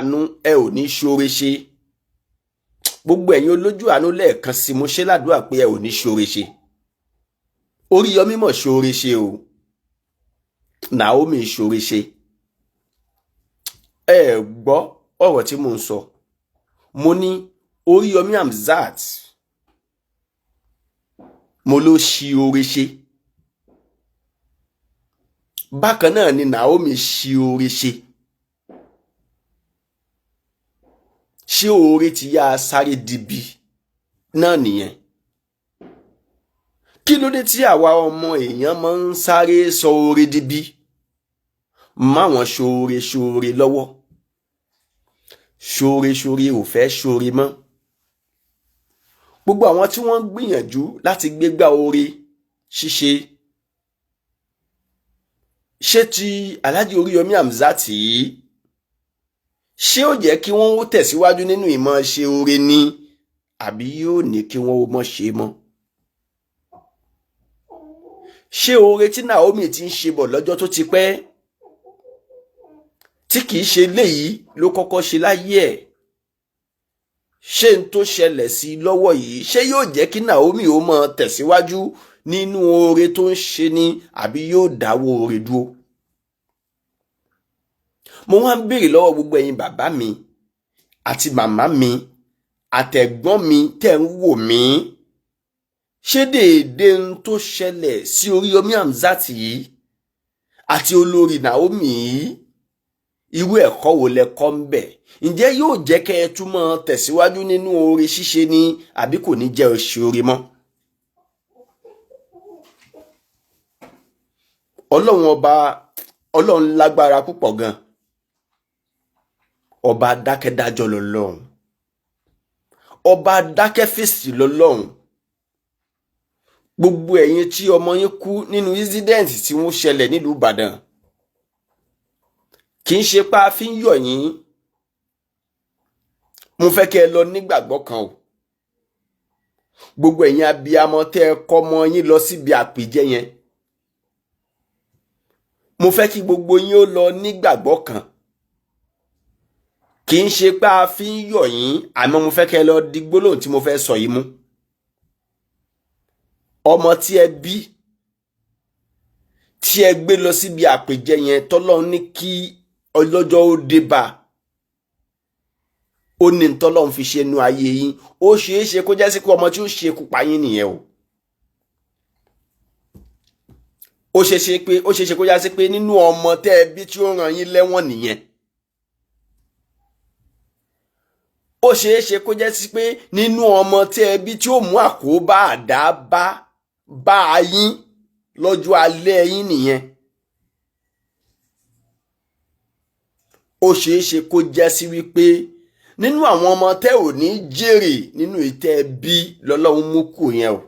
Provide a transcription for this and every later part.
Àánú, ẹ ò ní ṣoore ṣe. Gbogbo ẹ̀yin olójú àánú, lẹ́ẹ̀kan sí, mo ṣe ládùúrà pé ẹ ò ní ṣoore ṣe. Oríyọmí mọ̀ ṣoore ṣe o, Naomi ṣoore ṣe. Ẹ gbọ́ ọ̀rọ̀ tí mò ń sọ. Mo ní Oríyọmí Hamzat, mo ló ṣi oore ṣe. Bákan náà ni Naomi ṣi oore ṣe. Ṣé oore ti yá a sáré dibi náà nìyẹn? Kí ló dé tí àwa ọmọ èèyàn máa ń sáré sọ oore dibi máwọn ṣoore ṣoore lọ́wọ́? Ṣoore ṣoore ò fẹ́ ṣoore mọ́. Gbogbo àwọn tí wọ́n ń gbìyànjú láti gbégbá oore ṣíṣe, ṣé ti Alhaji Oríyọmí Hamzat yìí, ṣé ó jẹ́ kí wọ́n ó tẹ̀síwájú nínú ìmọ̀ ṣe oore ni, àbí yóò ní kí wọ́n ó mọ̀ ṣe mọ́? Ṣé oore tí Naomi ti ń ṣe bọ̀ lọ́jọ́ tó ti pẹ́, tí kìí ṣe léyìí ló kọ́kọ́ ṣe láyé ẹ̀, ṣé n tó ṣẹlẹ̀ sí i lọ́wọ́ yìí, ṣé yóò jẹ́ kí Naomi ó máa tẹ̀síwájú nínú oore tó ń ṣe ni, àbí yóò dáwọ́ oore dúró? Mo wá ń béèrè lọ́wọ́ gbogbo ẹ̀yin bàbá mi àti màmá mi àtẹ̀gbọ́n mi tẹ̀ ń wò mí, ṣé déédéé ń tó ṣẹlẹ̀ sí Oríyọmí Hamzat yìí àti olórí Naomi yìí, irú ẹ̀kọ́ wo lẹ kọ́ ń bẹ̀? Ǹjẹ́ yóò jẹ́ kẹ́ ẹ tún máa tẹ̀síwájú nínú oore ṣíṣe ni, àbí kò ní jẹ́ ṣe oore mọ́? Ọlọ́run ọba, Ọlọ́run lágbára púpọ̀ gan. Ọba dákẹ́dájọ́ lọ́lọ́run, ọba dákẹ́fèsì lọ́lọ́run. Gbogbo ẹ̀yin tí ọmọ yín kú nínú incident tí wọ́n ṣẹlẹ̀ nílùú Ìbàdàn, kì í ṣe pa fi ń yọ̀ yín. Mo fẹ́ kẹ́ ẹ lọ nígbàgbọ́ kan o. Gbogbo ẹ̀yin abiyamọ tẹ́ ẹ kọ́ ọmọ yín lọ síbi àpèjẹ yẹn, mo fẹ́ kí gbogbo yín ó lọ nígbàgbọ́ kan. Kì í ṣe pé a fi ń yọ̀ yín, àmọ́ mo fẹ́ kẹ́ ẹ lọ di gbólóhùn tí mo fẹ́ sọ yìí mú. Ọmọ tí ẹ bí, tí ẹ gbé lọ síbi àpèjẹ yẹn, tọ́lọ́run ní kí ọlọ́jọ́ ó dé bá, ó ní tọ́lọ́run fi ṣe nu ayé yín. Ó ṣeé ṣe kó jẹ́ sí pé ọmọ tí ó ṣe kú pa yín nìyẹn o. Ó ṣeé ṣe pé, ó ṣeé ṣe kó jẹ́ sí pé nínú ọmọ tẹ́ ẹ bí tí ó ràn yín lẹ́wọ̀n nìyẹn. Ó ṣeé ṣe kó jẹ́ sí pé nínú ọmọ tẹ́ ẹ bí tí ó mú àkóbá àdá bá yín lọ́jọ́ alẹ́ yín nìyẹn. Ó ṣeé ṣe kó jẹ́ sí wípé nínú àwọn ọmọ tẹ́ ò ní jèrè nínú ìtẹ́ bí lọ́lọ́run mú kù yẹn o.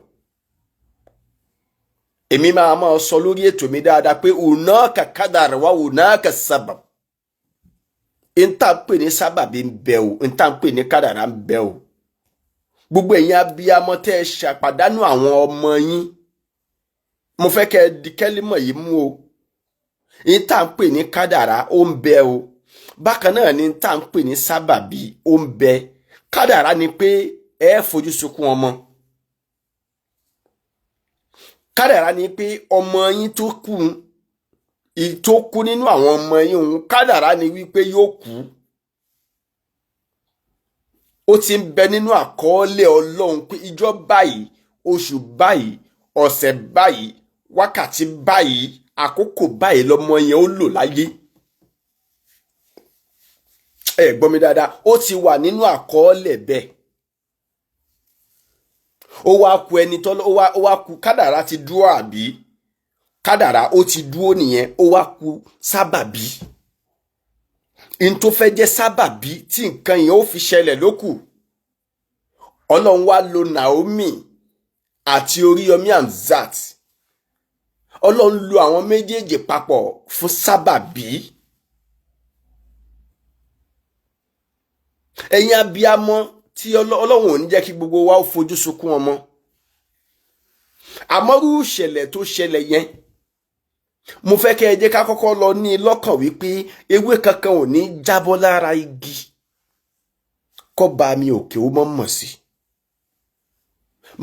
Èmi máa máa sọ lórí ètò mi dáadáa pé hunaka qadar wa hunaka sabab. N tá ń pè ní sábàbí ń bẹ o, n tá ń pè ní kádàrá ń bẹ o. Gbogbo ẹ̀yin abiyamọ tẹ́ ẹ ṣàpàdánù àwọn ọmọ yín, mo fẹ́ kẹ́ ẹ di kẹ́límọ̀ yìí mú o. N tá ń pè ní kádàrá ó ń bẹ o. Bákan náà ni n tá ń pè ní sábàbí ó ń bẹ. Kádàrá ni pé ẹ fojú sunkún ọmọ. Kádàrá ni pé ọmọ yín tó kú, tó kú nínú àwọn ọmọ yín òun, kádàrá ni wípé yóò kú. Ó ti ń bẹ nínú àkọọ́lẹ̀ Ọlọ́run pé ìjọ báyìí, oṣù báyìí, ọ̀sẹ̀ báyìí, wákàtí báyìí, àkókò báyìí lọmọ yẹn ó lò láyé. Ẹ gbọ́ mi dáadáa, ó ti wà nínú àkọọ́lẹ̀ bẹ́ẹ̀. Ó wá ku ẹni tọ́, ó wá ku kádàrá ti dúró, àbí kádàrá ó ti dúró nìyẹn. Ó wá ku sábàbí. N tó fẹ́ jẹ́ sábàbí tí nǹkan yẹn ó fi ṣẹlẹ̀ lókù. Ọlọ́run wá lo Naomi àti Oríyọmí Hamzat. Ọlọ́run lo àwọn méjèèjì papọ̀ fún sábàbí. Ẹ̀yin abiyamọ tí Ọlọ́run ò ní jẹ́ kí gbogbo wa ó fojú sunkún ọmọ. Àmọ́ irú ìṣẹ̀lẹ̀ tó ṣẹlẹ̀ yẹn, Mo fẹ́ kẹ́ ẹ jẹ́ ká kọ́kọ́ lọ ní lọ́kàn wípé ewé kankan ò ní jábọ́ lára igi kọ́ba mi òkè ó mọ̀ mọ̀ sí.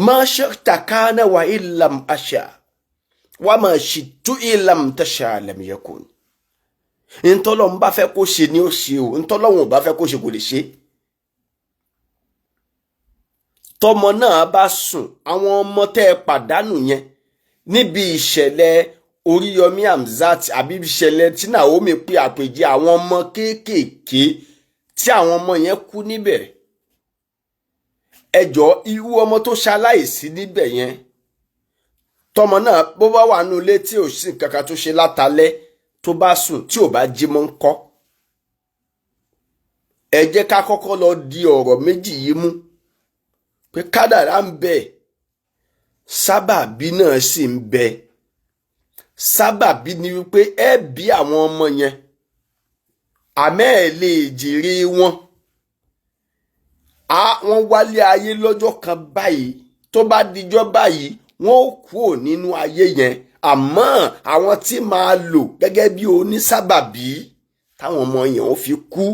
Ma shi'ta kana wa illam asha wa ma shi'tu illam tasha lam yakun. Ntọ́lọ́run bá fẹ́ kó ṣe ni ó ṣe o, ntọ́lọ́run ò bá fẹ́ kó ṣe kò lè ṣe. Tọmọ náà bá sùn, àwọn ọmọ tẹ́ ẹ pàdánù yẹn níbi ìṣẹ̀lẹ̀ Oríyọmí Hamzat àbí ìṣẹ̀lẹ̀ tí Naomi pé àpèjẹ àwọn ọmọ kéékèèké tí àwọn ọmọ yẹn kú níbẹ̀, ẹ jọ̀ọ́, irú ọmọ tó ṣaláìsí níbẹ̀ yẹn, tọmọ náà bó bá wà nínú ilé tí ò sí nǹkan kan tó ṣe látàlẹ́, tó bá sùn tí ò bá jí mọ́ ń kọ́? Ẹ jẹ́ ká kọ́kọ́ lọ di ọ̀rọ̀ méjì yìí mú pé kádàrá ń bẹ, sábàbí náà sì ń bẹ. Sábàbí ni wípé ẹ bí àwọn ọmọ yẹn, àmẹ́ ẹ̀ lè jèrè wọn. A wọ́n wálé ayé lọ́jọ́ kan báyìí, tó bá dijọ́ báyìí, wọ́n ó kúrò nínú ayé yẹn, àmọ́ àwọn tí máa lò gẹ́gẹ́ bí onísábàbí táwọn ọmọ yẹn ó fi kú,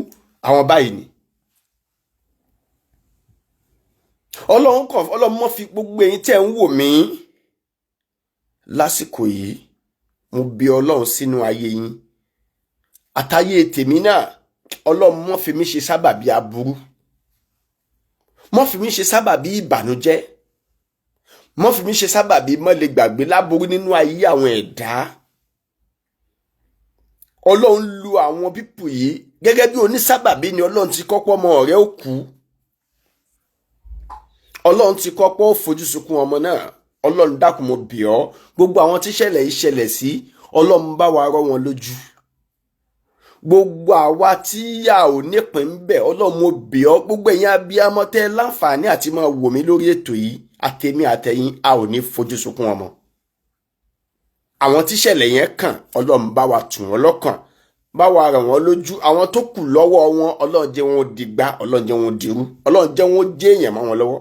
àwọn báyìí ni. Ọlọ́run kàn, Ọlọ́run mọ́ fi gbogbo ẹ̀yin tẹ́ ń wò mí lásìkò yìí, mo bí Ọlọ́run sínú ayé yín àtayé tèmi náà. Ọlọ́run mọ́ fi mí ṣe sábàbí aburú, mọ́ fi mí ṣe sábàbí ìbànújẹ́, mọ́ fi mí ṣe sábàbí mọ́ lè gbàgbé láburú nínú ayé àwọn ẹ̀dá. Ọlọ́run lu àwọn pípù yìí gẹ́gẹ́ bí onísábàbí ni. Ọlọ́run ti kọ́pọ́ ọmọ rẹ̀ ó kú, Ọlọ́run ti kọ́pọ́ ó fojú sunkún ọmọ náà. Ọlọ́run dákun, mo bì ọ́, gbogbo àwọn tíṣẹ̀lẹ̀ yìí ṣẹlẹ̀ sí, Ọlọ́run bá wa rọ́ wọn lójú. Gbogbo àwa tí yà ò nípìn ń bẹ̀, Ọlọ́run mo bì ọ́, gbogbo ẹ̀yin abiyamọ tẹ́ láǹfààní àti máa wò mí lórí ètò yìí, àtèmi àtẹ̀yin, a ò ní fojú sunkún ọmọ. Àwọn tíṣẹ̀lẹ̀ yẹn kàn, Ọlọ́run bá wa tù wọ́n lọ́kàn, bá wa ràn wọ́n lójú. Àwọn tó kù lọ́wọ́ wọn, Ọlọ́run jẹ́ wọn dìgbà, Ọlọ́run jẹ́ wọn dìrú, Ọlọ́run jẹ́ wọn jẹ́ èèyàn mọ́ wọn lọ́wọ́,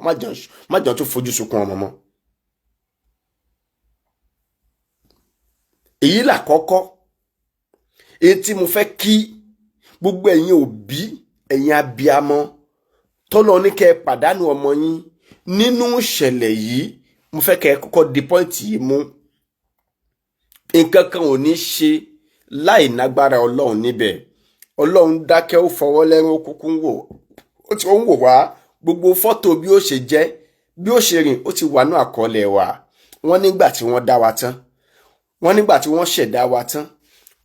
má jẹ́ tó fojú sunkún ọmọ mọ́. Èyí làkọ́kọ́ èyí tí mo fẹ́ kí gbogbo ẹ̀yin òbí, ẹ̀yin abiyamọ tọ́lọ́ ní kẹ́ ẹ pàdánù ọmọ yín nínú ìṣẹ̀lẹ̀ yìí, mo fẹ́ kẹ́ ẹ kọ́kọ́ di pọ́ìntì yìí mú. Nǹkan kan ò ní ṣe láì nágbára Ọlọ́run níbẹ̀. Ọlọ́run dákẹ́, ó fọwọ́ lẹ́rán, ó kúkú ń wò, ó ti ń wò wá. Gbogbo fọ́tò bí ó ṣe jẹ́, bí ó ṣe rìn, ó ti wà ní àkọọ́lẹ̀ wa. Wọ́n nígbà tí wọ́n dá wa tán, wọ́n nígbà tí wọ́n ṣẹ̀dá wa tán,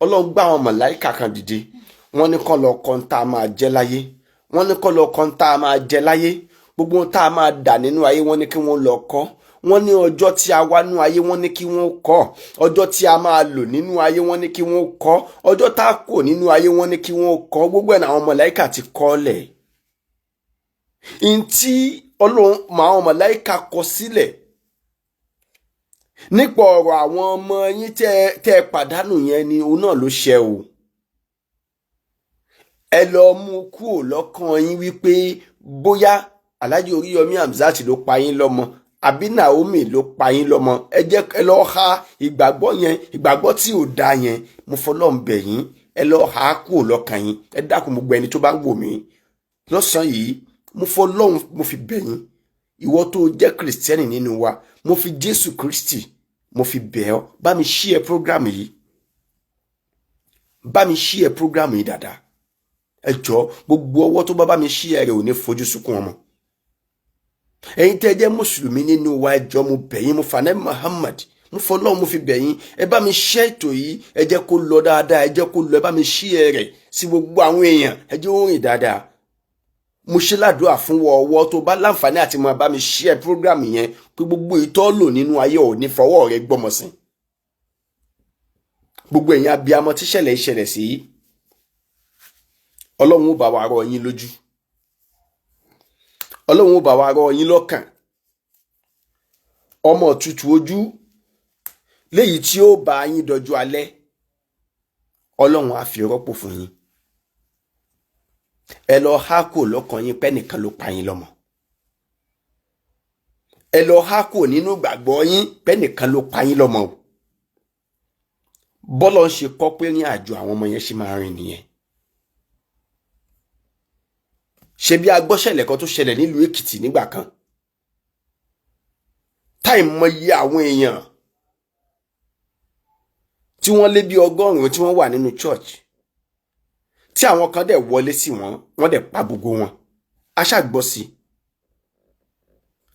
Ọlọ́run gbá àwọn màláìkà kan dìde. Wọ́n ní kán lọ kọ́ ń tá a máa jẹ láyé, wọ́n ní kán lọ kọ́ ń tá a máa jẹ láyé, gbogbo ohun tá a máa dà nínú ayé, wọ́n ní kí wọ́n lọ kọ́. Wọ́n ní ọjọ́ tí a wá nínú ayé, wọ́n ní kí wọ́n kọ́. Ọjọ́ tí a máa lò nínú ayé, wọ́n ní kí wọ́n kọ́. Ọjọ́ tá a kò nínú ayé, wọ́n ní kí wọ́n kọ́. Gbogbo ẹ̀ ní àwọn màláìkà ti kọ́ lẹ̀. Ntí Ọlọ́run àwọn màláìkà kọ sílẹ̀ nípa ọ̀rọ̀ àwọn ọmọ yín tẹ́ ẹ pàdánù yẹn ni òun náà ló ṣẹ o. Ẹ lọ mú kúrò lọ́kàn yín wípé bóyá Alhaji Oríyọmí Hamzat ló pa yín lọ́mọ àbí Naomi ló pa yín lọ́mọ. Ẹ jẹ́ ẹ lọ ha ìgbàgbọ́ yẹn, ìgbàgbọ́ tí ò da yẹn, mo fọlọ́run bẹ̀ yín, ẹ lọ ha kúrò lọ́kàn yín. Ẹ dákun, gbogbo ẹni tó bá ń wò mí lọ́sàn-án yìí, mo fọlọ́run mo fi bẹ̀ yín. Ìwọ tó jẹ́ kìrìsìtẹ́nì nínú wa, mo fi Jésù Kristi mo fi bẹ̀ ọ́, bá mi share program yìí, bá mi share program yìí dáadáa. Ẹ jọ, gbogbo ọwọ́ tó bá bá mi share rẹ̀ ò ní fojú sunkún ọmọ. Ẹ̀yin tẹ́ jẹ́ mùsùlùmí nínú wa, ẹ jọ̀ọ́, mo bẹ̀ yín, mo fànẹ́ Muhammad, mo fọlọ́run mo fi bẹ̀ yín, ẹ bá mi share ètò yìí, ẹ jẹ́ kó lọ dáadáa, ẹ jẹ́ kó lọ, ẹ bá mi share rẹ̀ sí gbogbo àwọn èèyàn, ẹ jẹ́ ó rìn dáadáa. Mo ṣe ládùúà fún wọ ọwọ́ tó bá láǹfààní àti máa bá mi share program yẹn pé gbogbo ìtọ́ lò nínú ayé ò ní fọwọ́ rẹ gbọ́mọ sí. Gbogbo ẹ̀yin abiyamọ tíṣẹ̀lẹ̀ ìṣẹ̀lẹ̀ sí, Ọlọ́run ó bá wa rọ̀ yín lójú, Ọlọ́run ó bá wa rọ̀ yín lọ́kàn. Ọmọ tútù ojú léyìí tí ó bá yín dọjú alẹ́, Ọlọ́run á fi rọ́pò fún yín. Ẹ lọ há kò lọ́kàn yín pé ẹnìkan ló pa yín lọ́mọ. Ẹ lọ há kò nínú ìgbàgbọ́ yín pé ẹnìkan ló pa yín lọ́mọ o. Bọ́lọ̀ ń ṣe kọ́ pé ní àjò àwọn ọmọ yẹn ṣe máa rìn nìyẹn. Ṣe bí agbọ́sẹ̀lẹ̀ kan tó ṣẹlẹ̀ nílùú Èkìtì nígbà kan, táì mọyì àwọn èèyàn tí wọ́n lé bí 100 tí wọ́n wà nínú church, tí àwọn kan dẹ̀ wọlé sí wọn, wọ́n dẹ̀ pa gbogbo wọn. Aṣáàgbọ́ sí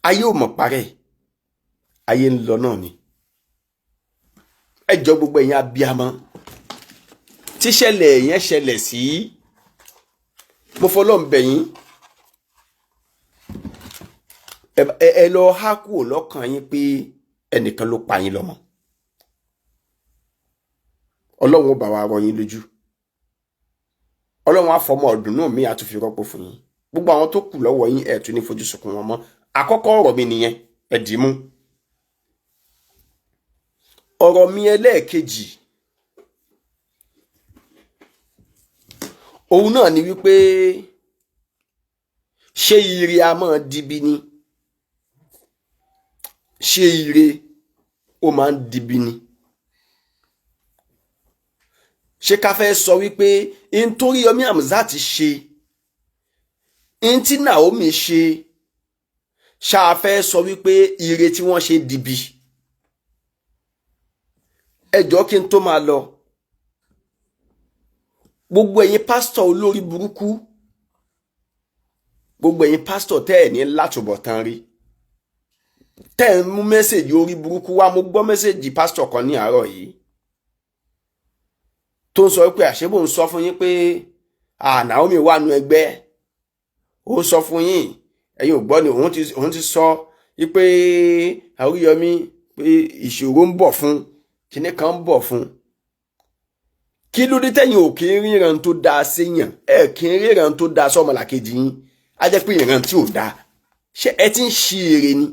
ayé ò mọ̀ parẹ́, ayé ń lọ náà ni. Ẹ jọ gbogbo ẹ̀yin abiyamọ tíṣẹ̀lẹ̀ yẹn ṣẹlẹ̀ sí, mo fọlọ́n bẹ̀ yín, ẹ lọ há kúrò lọ́kàn yín pé ẹnìkan ló pa yín lọ́mọ. Ọlọ́run ó bá wa rọ yín lójú, Ọlọ́run á fọmọ ọdún náà mi àtúnfi rọ́pò fún yín. Gbogbo àwọn tó kù lọ́wọ́ yín ẹ̀ tún ní fojú sunkún wọn mọ́. Àkọ́kọ́ ọ̀rọ̀ mi nìyẹn, ẹ dì í mú. Ọ̀rọ̀ mi ẹlẹ́ẹ̀kejì òun náà ni wípé ṣé ire a máa dibi ni? Ṣé ire ó máa ń dibi ni? Ṣé ká fẹ́ sọ wípé n tó Oríyọmí Hamzat ṣe, n tí Naomi ṣe, ṣáà fẹ́ sọ wípé ire tí wọ́n ṣe dibi? Ẹ jọ̀ọ́ kí n tó máa lọ, gbogbo ẹ̀yin pásítọ̀ olórí burúkú, gbogbo ẹ̀yin pásítọ̀ tẹ́ ẹ̀ ní látúbọ̀tán rí, tẹ́ ẹ̀ ń mú mẹ́sẹ̀gì orí burúkú wá. Mo gbọ́ mẹ́sẹ̀gì pásítọ̀ kan ní àárọ̀ yìí tó ń sọ pé àṣebò ń sọ fún yín pé Naomi wà nù ẹgbẹ́, ó sọ fún yín, ẹ̀yin ò gbọ́ ni. Òun ti sọ wípé Oríyọmí pé ìṣòro ń bọ̀ fún, kinní kan ń bọ̀ fún. Kí ló dé tẹ̀yin ò kí ń ríran tó dáa séèyàn? Ẹ kí ń ríran tó dáa sọ́mọlàkejì yín, á jẹ́ pé ìran tí ò dáa. Ṣé ẹ ti ń ṣi èrè ni?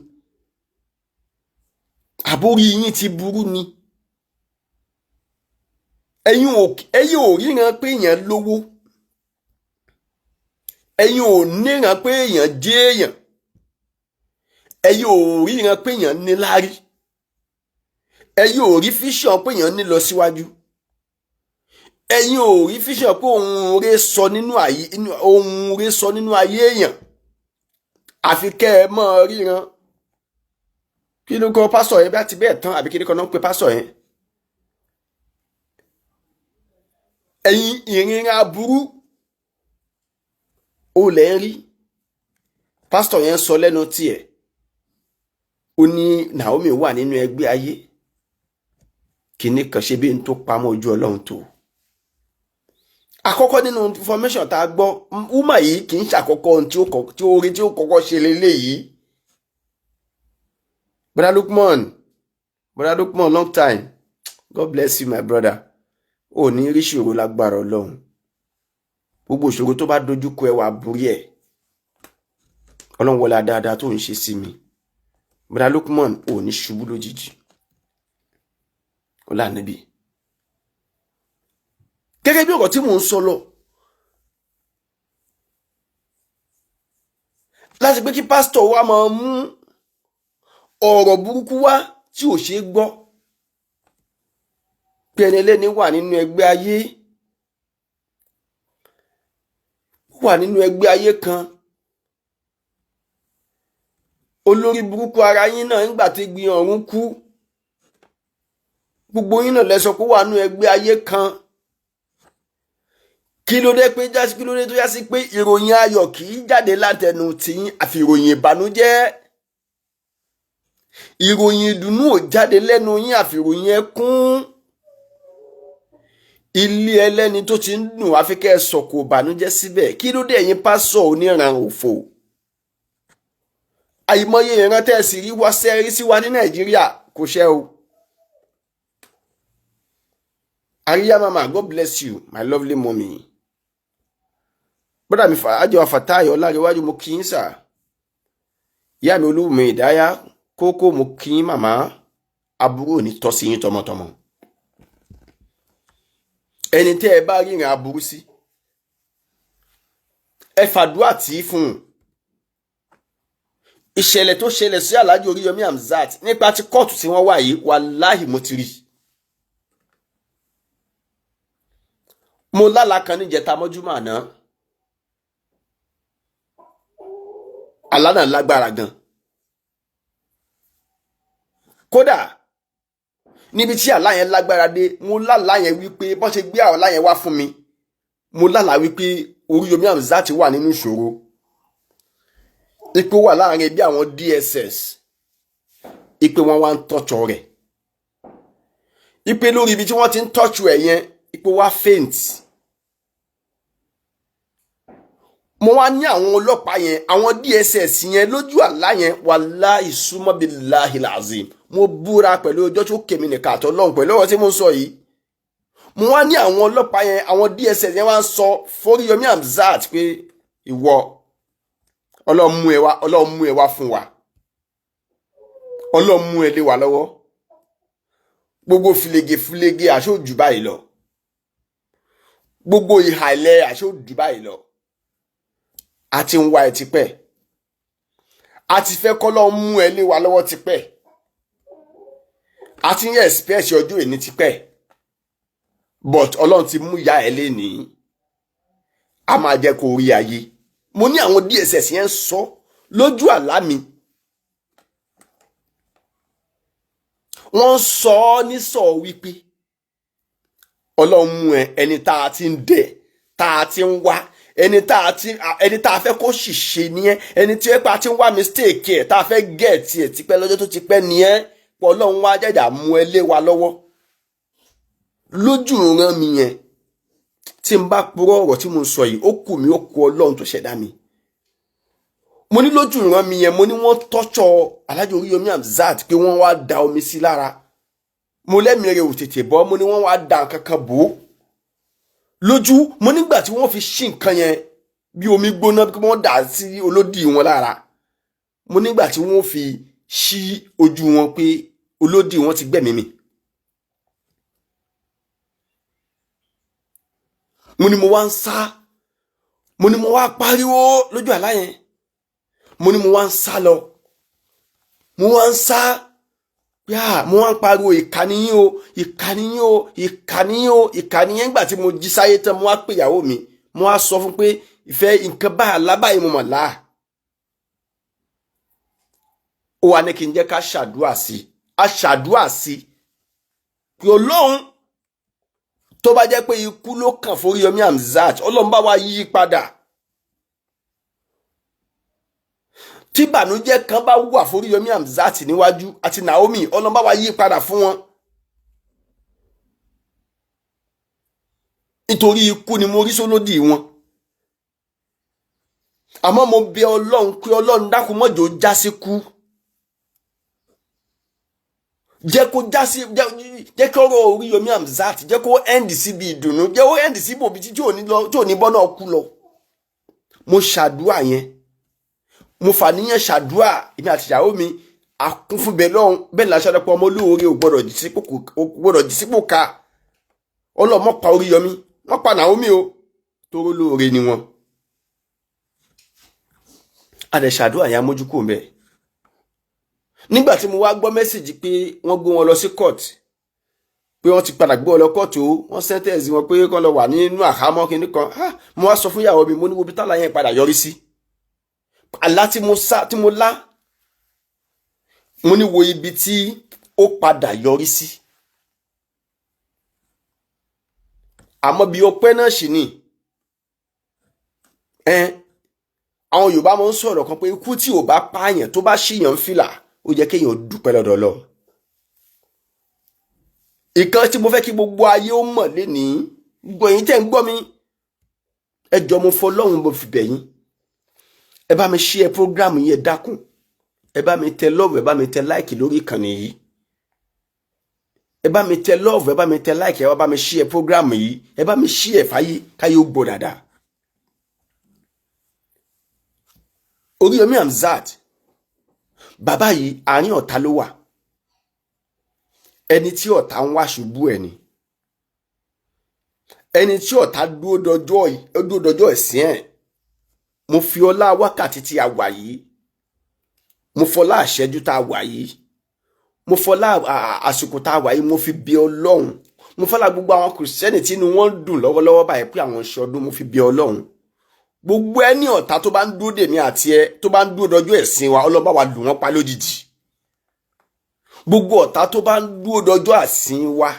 Àbórí yín ti burú ni? Ẹ̀yin ò ríran pé èèyàn lówó, ẹ̀yin ò níran pé èèyàn jẹ́ èèyàn, ẹ̀yin ò ríran pé èèyàn níláárí, ẹ̀yin ò rí fíṣàn pé èèyàn ní lọ síwájú, ẹ̀yin ò rí fíṣàn pé ohun rẹ̀ sọ nínú ayé, ohun rẹ̀ sọ nínú ayé èèyàn. Àfi kẹ́ ẹ mọ́ ríran. Kí ló kọ pásọ̀ yẹn bí a ti bẹ́ẹ̀ tán, àbí kí ni kan náà ń pe pásọ̀ yẹn? Ẹ̀yin ìrìnrìn aburú ó lẹ́ ń rí. Pásítọ̀ yẹn sọ lẹ́nu tiẹ̀, ó ní Naomi wà nínú ẹgbẹ́ ayé, kìíní kan ṣe bí n tó pamọ́ ojú Ọlọ́run tó. Àkọ́kọ́ nínú information tá a gbọ́, wúmà yìí kì í ṣàkọ́kọ́ ohun tí ó rí tí ó kọ́kọ́ ṣe leléyìí. Brother Lukman, long time, God bless you my brother. Ò ní rí ṣòro lágbára Ọlọ́run. Gbogbo ìṣòro tó bá dojú kọ ẹ wà borí ẹ. Ọlọ́run wọlé dáadáa tó ń ṣe sí mi. Brother Lukman, ò ní ṣubú lójijì. Ọlá níbi. Gẹ́gẹ́ bí ọ̀rọ̀ tí mò ń sọ lọ, láti pé kí pásítọ̀ wa máa mú ọ̀rọ̀ burúkú wá tí ò ṣeé gbọ́, pé ẹni ẹlẹ́ni wà nínú ẹgbẹ́ ayé, wà nínú ẹgbẹ́ ayé kan. Olórí burúkú ara yín náà nígbà tí gbin ọ̀run kú, gbogbo yín náà lẹ sọ pé wà nínú ẹgbẹ́ ayé kan. Kí ló dé pé jásí, kí ló dé tó yá sí pé ìròyìn ayọ̀ kì í jáde látẹnu tiyín, àfi ìròyìn ìbànújẹ́? Ìròyìn ìdùnnú ò jáde lẹ́nu yín, àfi ìròyìn ẹkún. Ilé ẹlẹ́ni tó ti ń dùn àfi kẹ́ ẹ sọ̀kò ìbànújẹ́ síbẹ̀. Kí ló dé ẹ̀yin pásọ̀ oníran òfò? Àìmọye ìran tẹ́ ẹ sì rí wá sẹ́rí sí wa ní Nàìjíríà kò ṣẹ́ o. Àríyá mama, God bless you my lovely mommy. Brother mi Àjọ Fatai Ọlárẹ̀wájú, mo kí yín sà. Ìyá mi Olúwùmí Ìdáyà Kókó, mo kí yín màmá. Aburú ò ní tọ́ sí yín tọmọtọmọ. Ẹni tẹ́ ẹ bá ríran aburú sí, ẹ fàdúrà tí í fún un. Ìṣẹ̀lẹ̀ tó ṣẹlẹ̀ sí Alhaji Oríyọmí Hamzat nípa ti kóòtù tí wọ́n wà yìí, wàláhì mo ti rí. Mo lálàá kan níjẹta mọ́júmọ́ àná. Àlá náà lágbára gan. Kódà níbi tí àlá yẹn lágbára dé, mo lálàá yẹn wípé bọ́n ṣe gbé àlá yẹn wá fún mi, mo lálàá wípé Oríyọmí Hamzat wà nínú ìṣòro. Ipò wà láàrin bí àwọn DSS, ipe wọn wá ń tọ́jọ́ rẹ̀, ipe lórí ibi tí wọ́n ti ń tọ́jú ẹ̀ yẹn, ipò wá faint. Mo wá ní àwọn ọlọ́pàá yẹn, àwọn DSS yẹn lójú àlá yẹn, wallahi summa billahi lazim, mo búra pẹ̀lú ọjọ́ tó kèmí nìkan àtọ́lọ́hún pẹ̀lú ọ̀rọ̀ tí mo ń sọ yìí. Mo wá ní àwọn ọlọ́pàá yẹn, àwọn DSS yẹn wá ń sọ f'Oríyọmí Hamzat pé ìwọ Ọlọ́run mú ẹ wá, Ọlọ́run mú ẹ wá fún wa, Ọlọ́run mú ẹ lé wa lọ́wọ́. Gbogbo filege filege àṣọ jù báyìí lọ, gbogbo ìhàlẹ̀ àṣọ jù báyìí lọ. A ti ń wá ẹ tipẹ́, a ti fẹ́ kọ́ lọ́ọ́ mú ẹ lé wa lọ́wọ́ tipẹ́, a ti ń expect ọjọ́ èní tipẹ́, but Ọlọ́run ti mú ìyá ẹ lénìí, a máa jẹ́ kó rí ayé. Mo ní àwọn DSS yẹn ń sọ lójú àlá mi, wọ́n sọ ọ́ ní sọ wípé Ọlọ́run mú ẹ, ẹni tá a ti ń dẹ, tá a ti ń wá, ẹni tá a fẹ́ kó ṣìṣe nìyẹn, ẹni tí ẹ pa ti ń wá mistake ẹ, tá a fẹ́ get ẹ tipẹ́ lọ́jọ́ tó ti pẹ́ nìyẹn, pọ̀ Ọlọ́run wá jẹ̀jà mú ẹ lé wa lọ́wọ́. Lójú ìran mi yẹn, tí n bá purọ́ ọ̀rọ̀ tí mo sọ yìí, ó kù mí, ó kù Ọlọ́run tó ṣẹ̀dá mi. Mo ní lójú ìran mi yẹn, mo ní wọ́n tọ́jọ́ Alhaji Oríyọmí Hamzat pé wọ́n wá da omi sí lára. Mo lẹ́mìí rẹ̀ ò tètè bọ́, mo ní wọ́n wá da nǹkan kan bò ó lójú. Mo nígbà tí wọ́n fi ṣí nǹkan yẹn bí omi gbóná kí wọ́n dà sí olódì wọn lára, mo nígbà tí wọ́n fi ṣí ojú wọn pé olódì wọn ti gbẹ̀mí mi. Mo ní mo wá ń sá, mo ní mo wá pariwo lójú àlá yẹn, mo ní mo wá ń sá lọ, mo wá ń sá yá, mo wá ń pariwo ìkànnì yín o, ìkànnì yín o, ìkànnì yín o, ìkànnì yín. Nígbà tí mo jí sáyé tán, mo wá pè ìyàwó mi, mo wá sọ fún pé ìfẹ́ nǹkan báyà lábàáyé mo mọ̀ láà. Ó wá ní kí n jẹ́ ká ṣàdúà sí, a ṣàdúà sí pé Ọlọ́run tó bá jẹ́ pé ikú ló kàn f'Oríyọmí Hamzat, Ọlọ́run bá wa yí padà. Tí ìbànújẹ́ kan bá wà f'Oríyọmí Hamzat níwájú àti Naomi, Ọlọ́run bá wa yí padà fún wọn. Nítorí ikú ni mo rí sólódì wọn. Àmọ́ mo bẹ̀ Ọlọ́run pé Ọlọ́run dákun mọ́jọ́ já sí kú. Jẹ́ kó já sí, jẹ́ kí ọ̀rọ̀ Oríyọmí Hamzat jẹ́ kó end síbi ìdùnnú, jẹ́ kó end síbi òbí tí ò ní bọ́ náà kú lọ. Mo ṣàdúrà yẹn, mo fàníyàn ṣàdúrà, èmi àti ìyàwó mi a kún fún bẹ́ẹ̀ lọ́hùn bẹ́ẹ̀ ní aṣọ́dọ́pọ̀ ọmọ olóore ò gbọ́dọ̀ jí sípò ká. Ọlọ́mọ pa Oríyọmí, wọ́n pa Naomi o, tóró lóore ni wọn. A dẹ̀ ṣàdúrà yẹn, amójúkò ń bẹ́ẹ̀. Nígbà tí mo wá gbọ́ mẹ́sìgì pé wọ́n gbé wọn lọ sí court, pé wọ́n ti padà gbé wọn lọ court o, wọ́n sentence wọn pé kán lọ wà nínú àhámọ́ kínní kan. Mo wá sọ fún ìyàwó mi, mo ní wo bí tálà yẹn padà yọrí sí. Àlá tí mo sá, tí mo lá, mo ní wo ibi tí ó padà yọrí sí. Àmọ́ bí ọpẹ́ náà sì ni àwọn Yorùbá máa ń sọ̀rọ̀ kan pé ikú tí ò bá pààyàn tó bá ṣìyàn ń fìlà, ó jẹ́ kéèyàn dúpẹ́ lọ́dọ̀ Ọlọ́run. Ìkan tí mo fẹ́ kí gbogbo ayé ó mọ̀ lénìí, gbogbo ẹ̀yin tẹ́ ń gbọ́ mi, ẹ jọ̀ọ́ mo fọlọ́run mo fi bẹ̀ yín, ẹ bá mi share program yìí, ẹ dákun, ẹ bá mi tẹ love, ẹ bá mi tẹ like lórí ìkànnì yìí, ẹ bá mi tẹ love, ẹ bá mi tẹ like, ẹ bá mi share program yìí, ẹ bá mi share fáyé káyé ó gbọ́ dáadáa. Oríyọmí Hamzat bàbá yìí, àárín ọ̀tá ló wà, ẹni tí ọ̀tá ń wá ṣubú ẹ̀ ni, ẹni tí ọ̀tá dúró dọjọ́ ẹ̀sìn ẹ̀. Mo fi ọlá wákàtí tí a wà yìí, mo fọlá àṣẹjú tá a wà yìí, mo fọlá àsìkò tá a wà yìí, mo fi bí Ọlọ́run, Mo fọlá gbogbo àwọn Kìrìsìtẹ́nì tí inú wọn ń dùn lọ́wọ́lọ́wọ́ báyìí pé àwọn ń ṣọdún. Mo fi bí Ọlọ́run, gbogbo ẹni ọ̀tá tó bá ń dúró dèmi àti ẹ, tó bá ń dúró dọjọ́ ẹ̀sìn wa, Ọlọ́run bá wa lù wọ́n pa lójijì. Gbogbo ọ̀tá tó bá ń dúró dọjọ́ àsìn wa,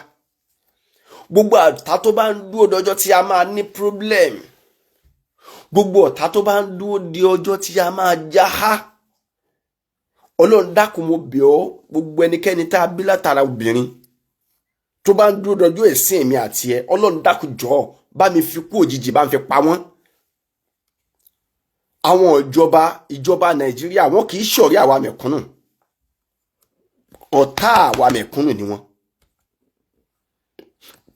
gbogbo ọ̀tá tó bá ń dúró dọjọ́ tí a máa ní problem, gbogbo ọ̀tá tó bá ń dúró di ọjọ́ tí a máa já há, Ọlọ́run dákun, mo bẹ̀ ọ́, gbogbo ẹnikẹ́ni tá a bí látara obìnrin tó bá ń dúró dọjọ́ ẹ̀sìn èmi àti ẹ, Ọlọ́run dákun, jọ̀ọ́, bá mi fi kú òjijì, bá mi fi pa wọ́n. Àwọn ìjọba Nàìjíríà, wọn kì í ṣọ̀rẹ́ àwa mẹ̀kúnnù, ọ̀tá àwa mẹ̀kúnnù ni wọ́n.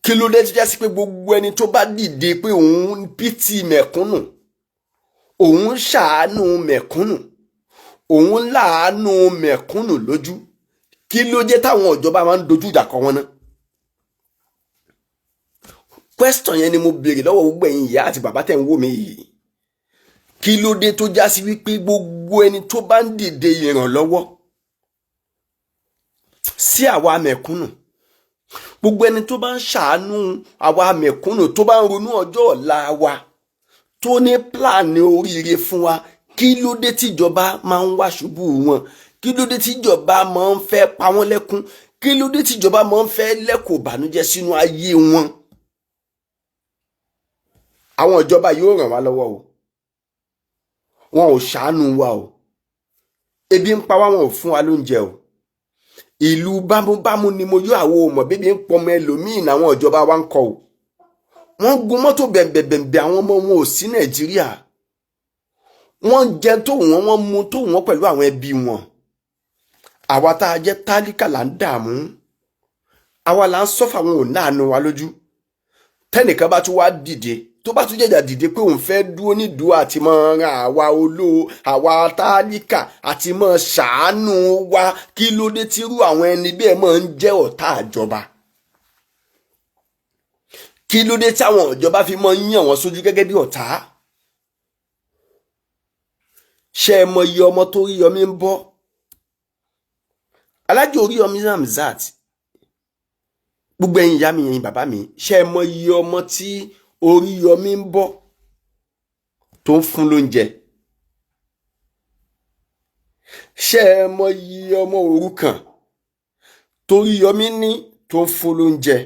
Kí ló dé tó jásí pé gbogbo ẹni tó bá dìde pé òun pity mẹ̀kúnnù, òun ṣàánú mẹ̀kúnnù, òun láàánú mẹ̀kúnnù lójú, kí ló dé táwọn ìjọba máa ń dojú ìjà kọ wọn náà? Question yẹn ni mo béèrè lọ́wọ́ gbogbo ẹ̀yin ìyá àti bàbá tẹ̀ ń wò mí yìí. Kí ló dé tó já sí wípé gbogbo ẹni tó bá ń dìde ìrànlọ́wọ́ sí àwa mẹ̀kúnnù, gbogbo ẹni tó bá ń ṣàánú àwa mẹ̀kúnnù, tó bá ń ronú ọjọ́ ọ̀la wa, tó ní plan oríire fún wa, kí ló dé tíjọba máa ń wá ṣubú wọn? Kí ló dé tíjọba máa ń fẹ́ pa wọ́n lẹ́kún? Kí ló dé tíjọba máa ń fẹ́ lẹ́kọ̀ọ́ ìbànújẹ́ sínú ayé wọn? Àwọn ìjọba yóò ràn wá lọ́wọ́ o, wọn ò ṣàánú wa o. Ebi ń pa wá, wọn ò fún wa lóúnjẹ o. Ìlú bámúbámú ni mo yọ àwo mọ̀, bíbí ń pọmọ ẹlòmíín àwọn ìjọba wa ń kọ o. Wọ́n gun mọ́tò bẹ̀m̀bẹ̀bẹ̀m̀bẹ̀, àwọn ọmọ wọn ò sí Nàìjíríà. Wọ́n jẹ tó wọ́n, wọ́n mu tó wọ́n pẹ̀lú àwọn ẹbí wọn. Àwa tá a jẹ́ tálíkà là ń dààmú, àwa là ń suffer. Wọn ò náànú wa lójú. Tẹnìkan bá tún wá dìde, tó bá tún jẹjà dìde pé òun fẹ́ dúró nídùú àti máa ran àwa olóò, àwa tálíkà, àti máa ṣàánú wa, kí ló dé tírú àwọn ẹni bẹ́ẹ̀ máa ń jẹ́ ọ̀tá àjọba? Kí ló dé tí àwọn ìjọba fi máa ń yàn wọ́n sójú gẹ́gẹ́ bí ọ̀tá? Ṣé ẹ mọ iye ọmọ tó Oríyọmí ń bọ́? Alájò Oríyọmí Hamzat, gbogbo ẹ̀yin ìyá mi, ẹ̀yin bàbá mi, ṣé ẹ mọ iye ọmọ tí Oríyọmí ń bọ́, tó ń fún lóúnjẹ? Ṣé ẹ mọ iye ọmọ òrukàn t'Oríyọmí ní tó ń fún lóúnjẹ?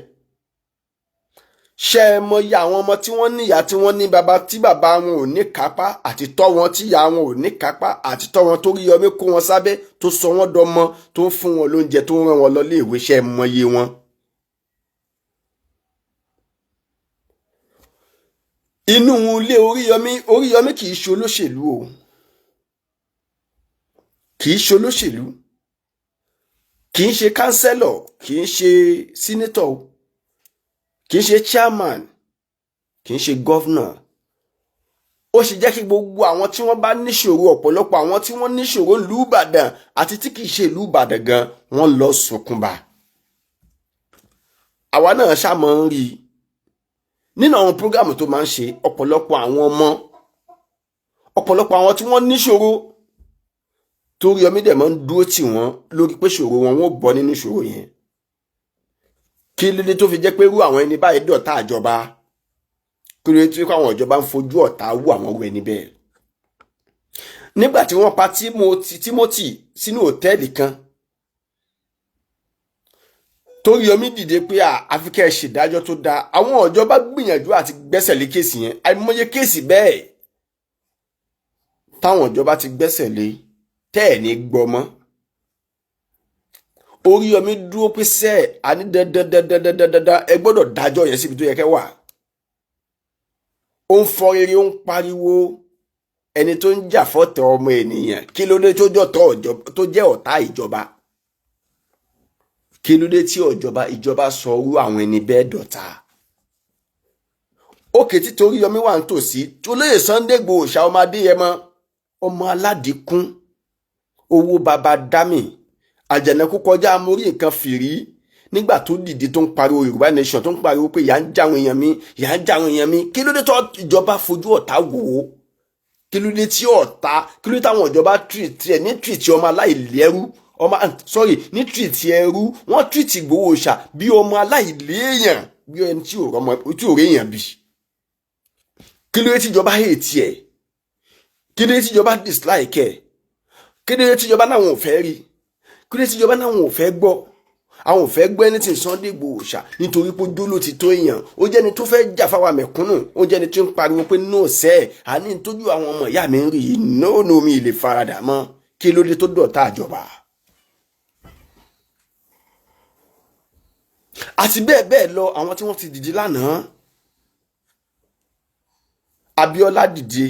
Ṣé ẹ mọ iye àwọn ọmọ tí wọ́n níyà, tí wọ́n ní bàbá, tí bàbá wọn ò ní kápá àti tọ́ wọn, tí ìyá wọn ò ní kápá àti tọ́ wọn, t'Oríyọmí kó wọn sábẹ́, tó sọ wọ́n dọmọ, tó ń fún wọn lóúnjẹ, tó ń rán wọn lọ léèwé? Ṣé ẹ mọ iye wọn? Inú ilé Oríyọmí, Oríyọmí kì í ṣe olóṣèlú o, kì í ṣe olóṣèlú, kì í ṣe councillor, kì í ṣe senator o, kì í ṣe chairman, kì í ṣe governor. Ó sì jẹ́ kí gbogbo àwọn tí wọ́n bá níṣòro, ọ̀pọ̀lọpọ̀ àwọn tí wọ́n níṣòro ìlú Ìbàdàn àti tí kì í ṣe ìlú Ìbàdàn gan, wọ́n lọ sunkún bá. Àwa náà ṣá máa ń rí i nínú àwọn program tó máa ń ṣe. Ọ̀pọ̀lọpọ̀ àwọn ọmọ, ọ̀pọ̀lọpọ̀ àwọn tí wọ́n níṣòro, t'Oríyọmí dẹ̀ máa ń dúró tì wọ́n lórí pé ṣòro wọn, wọ́n bọ́ nínú ìṣòro yẹn. Kí ló dé tó fi jẹ́ pé irú àwọn ẹni báyìí dọ̀tá àjọba? Kí ló dé tó àwọn ìjọba ń fojú ọ̀tá wú àwọn ọ̀rọ̀ ẹni bẹ́ẹ̀? Nígbà tí wọ́n pa Timothy sínú òtẹ́ẹ̀lì kan, t'Oríyọmí dìde pé àfi kẹ́ ẹ ṣèdájọ́ tó dáa. Àwọn ìjọba gbìyànjú àti gbẹ́sẹ̀ lé case yẹn. Àìmọye case bẹ́ẹ̀ táwọn ìjọba ti gbẹ́sẹ̀ lé tẹ́ ẹ̀ ní gbọ́ mọ́. Oríyọmí dúró pé sẹ́ẹ̀ àní dandandandandandandan, ẹ gbọ́dọ̀ dájọ́ yẹn síbi tó yẹ kẹ́ wà. Ó ń fọ rere, ó ń pariwo ẹni tó ń jà fọ́tẹ̀ ọmọ ènìyàn. Kí ló dé tó jẹ́ ọ̀tá ìjọba? Kí ló dé tí ìjọba sọ orú àwọn ẹni bẹ́ẹ̀ dọ̀tá? Òkè tí Toríyọmí wà nítòsí olóyè Sunday Igboho ṣá, ọmọ Adéyẹmọ, ọmọ aládìkún, owó baba dami, àjànàkú kọjá amórí nǹkan fìrí. Nígbà tó dìde, tó ń pariwo Yorùbá nation, tó ń pariwo pé ìyà ń jáwọn èèyàn mi, ìyà ń jáwọn èèyàn mi, kí ló dé tó ìjọba fojú ọ̀tá wò ó? Kí ló dé tí ọ̀tá, kí ló dé táwọn ìjọba treat ẹ̀ ní treat ọmọ aláìlẹ́rú? Ọmọ, sorry, ní treat ẹrú. Wọ́n treat Ìgbòho Òòṣà bí ọmọ aláìléèyàn, bí ẹni tí ò rọmọ, tí ò réèyàn bí. Kí ló dé tíjọba hate ẹ̀? Kí ló dé tíjọba dislike ẹ̀? Kí ló dé tíjọba náà wọn ò fẹ́ rí? Kí ló dé tíjọba náà wọn ò fẹ́ gbọ́? Àwọn ò fẹ́ gbọ́ anything Sunday Igboho Òòṣà, nítorí pé ojú ló ti tó èèyàn. Ó jẹ́ni tó fẹ́ jà fáwọn mẹ̀kúnnù, ó jẹ́ni tó ń pariwo pé no sẹ́, àní tójú àwọn ọmọ ìyá mi ń rí yìí, no, no, mi lè faradà mọ́. Kí ló dé tó dọ̀tá àjọba? Àti bẹ́ẹ̀ bẹ́ẹ̀ lọ, àwọn tí wọ́n ti dìde lánàá. Abíọ́lá dìde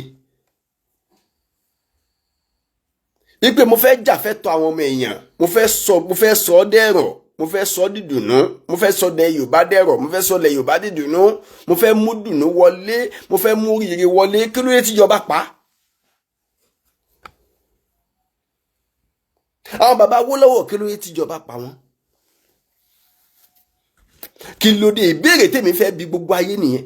wípé mo fẹ́ jà fẹ́ tọ́ àwọn ọmọ èèyàn, mo fẹ́ sọ ọ́ dẹ̀rọ̀, mo fẹ́ sọ dídùnú, mo fẹ́ sọ dẹ Yorùbá dẹ̀rọ̀, mo fẹ́ sọ lẹ Yorùbá dídùnú, mo fẹ́ mú dùnú wọlé, mo fẹ́ mú rírì wọlé. Kí ló dé tíjọba pa? Àwọn bàbá Awólọ́wọ̀, kí ló dé tíjọba pa wọ́n? Kí ló dé? Ìbéèrè tèmi fẹ́ bi gbogbo ayé nìyẹn.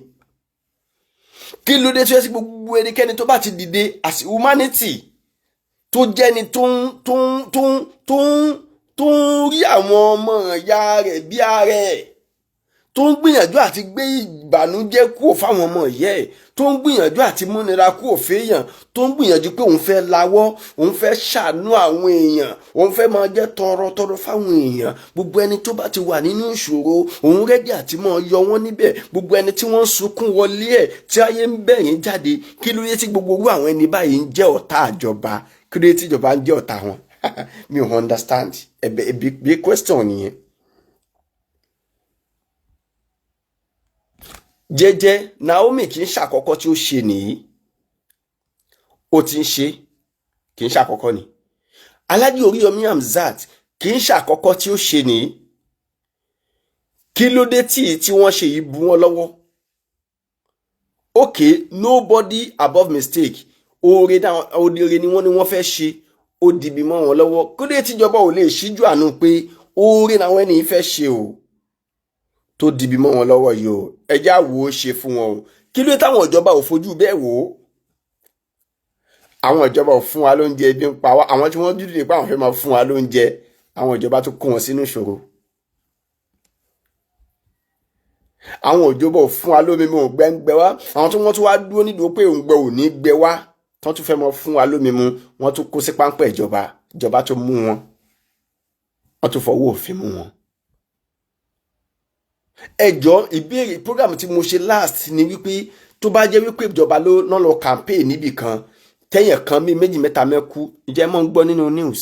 Kí ló dé tó yẹ sí gbogbo ẹnikẹ́ni tó bá ti dìde as humanity, tó jẹ́ni tó ń rí àwọn ọmọ ìyá rẹ̀ bí ara ẹ̀, tó ń gbìyànjú àti gbé ìbànújẹ́ kúrò fáwọn ọmọ ìyá ẹ̀, tó ń gbìyànjú àti múnira kúrò fẹ́yàn, tó ń gbìyànjú pé òun fẹ́ lawọ́, òun fẹ́ ṣàánú àwọn èèyàn, òun fẹ́ máa jẹ́ tọrọtọrọ fáwọn èèyàn, gbogbo ẹni tó bá ti wà nínú ìṣòro, òun rẹ́dí àti máa yọ wọ́n níbẹ̀, gbogbo ẹni tí wọ́n ń sunkún wọlé ẹ̀, tí ayé ń bẹ̀yìn jáde, kí ló yẹ tí gbogbo orú àwọn ẹni báyìí ń jẹ́ ọ̀tá àjọba? Kí ló yẹ tí ìjọba ń jẹ́ ọ̀tá wọn? Mi ò understand. Ẹ̀bẹ̀ bí question nìyẹn. Jẹ́jẹ́ Naomi kì í ṣàkọ́kọ́ tí ó ṣe nìyí, ó ti ń ṣe, kì í ṣàkọ́kọ́ ni. Alhaji Oríyọmí Hamzat kì í ṣàkọ́kọ́ tí ó ṣe nìyí. Kí ló dé tí wọ́n ṣe yìí bu wọn lọ́wọ́? Okay, nobody above mistake. Oore ni wọ́n ní wọ́n fẹ́ ṣe, ó dìbì mọ́ wọn lọ́wọ́. Kí ló dé tíjọba ò lè ṣíjú àánú pé oore làwọn ẹni fẹ́ ṣe o, tó dìbì mọ́ wọn lọ́wọ́ yìí o, ẹjẹ́ àwò ó ṣe fún wọn o? Kí ló táwọn ìjọba ò fojú bẹ́ẹ̀ wò ó? Àwọn ìjọba ò fún wa lóúnjẹ, ebi ń pa wá. Àwọn tí wọ́n dúdú pé àwọn fẹ́ máa fún wa lóúnjẹ, àwọn ìjọba tó kó wọn sínú ìṣòro. Àwọn ìjọba ò fún wa lómi mu, òǹgbẹ ń gbẹ wá. Àwọn tí wọ́n tún wá dúró nídùú pé òǹgbẹ ò ní gbẹ wá, tí wọ́n tún fẹ́ máa fún wa lómi mu, wọ́n tún kó sí páńpẹ́ ìjọba. Ìjọba tó mú wọn, wọ́n tún fọwọ́ òfin mú wọn. Ẹjọ́, ìbéèrè program tí mo ṣe last ni wípé tó bá jẹ́ wípé ìjọba ló ná lọ campaign níbì kan, tẹ́yàn kan bíi méjì mẹ́ta mẹ́kú, ǹjẹ́ mọ́ ń gbọ́ nínú news?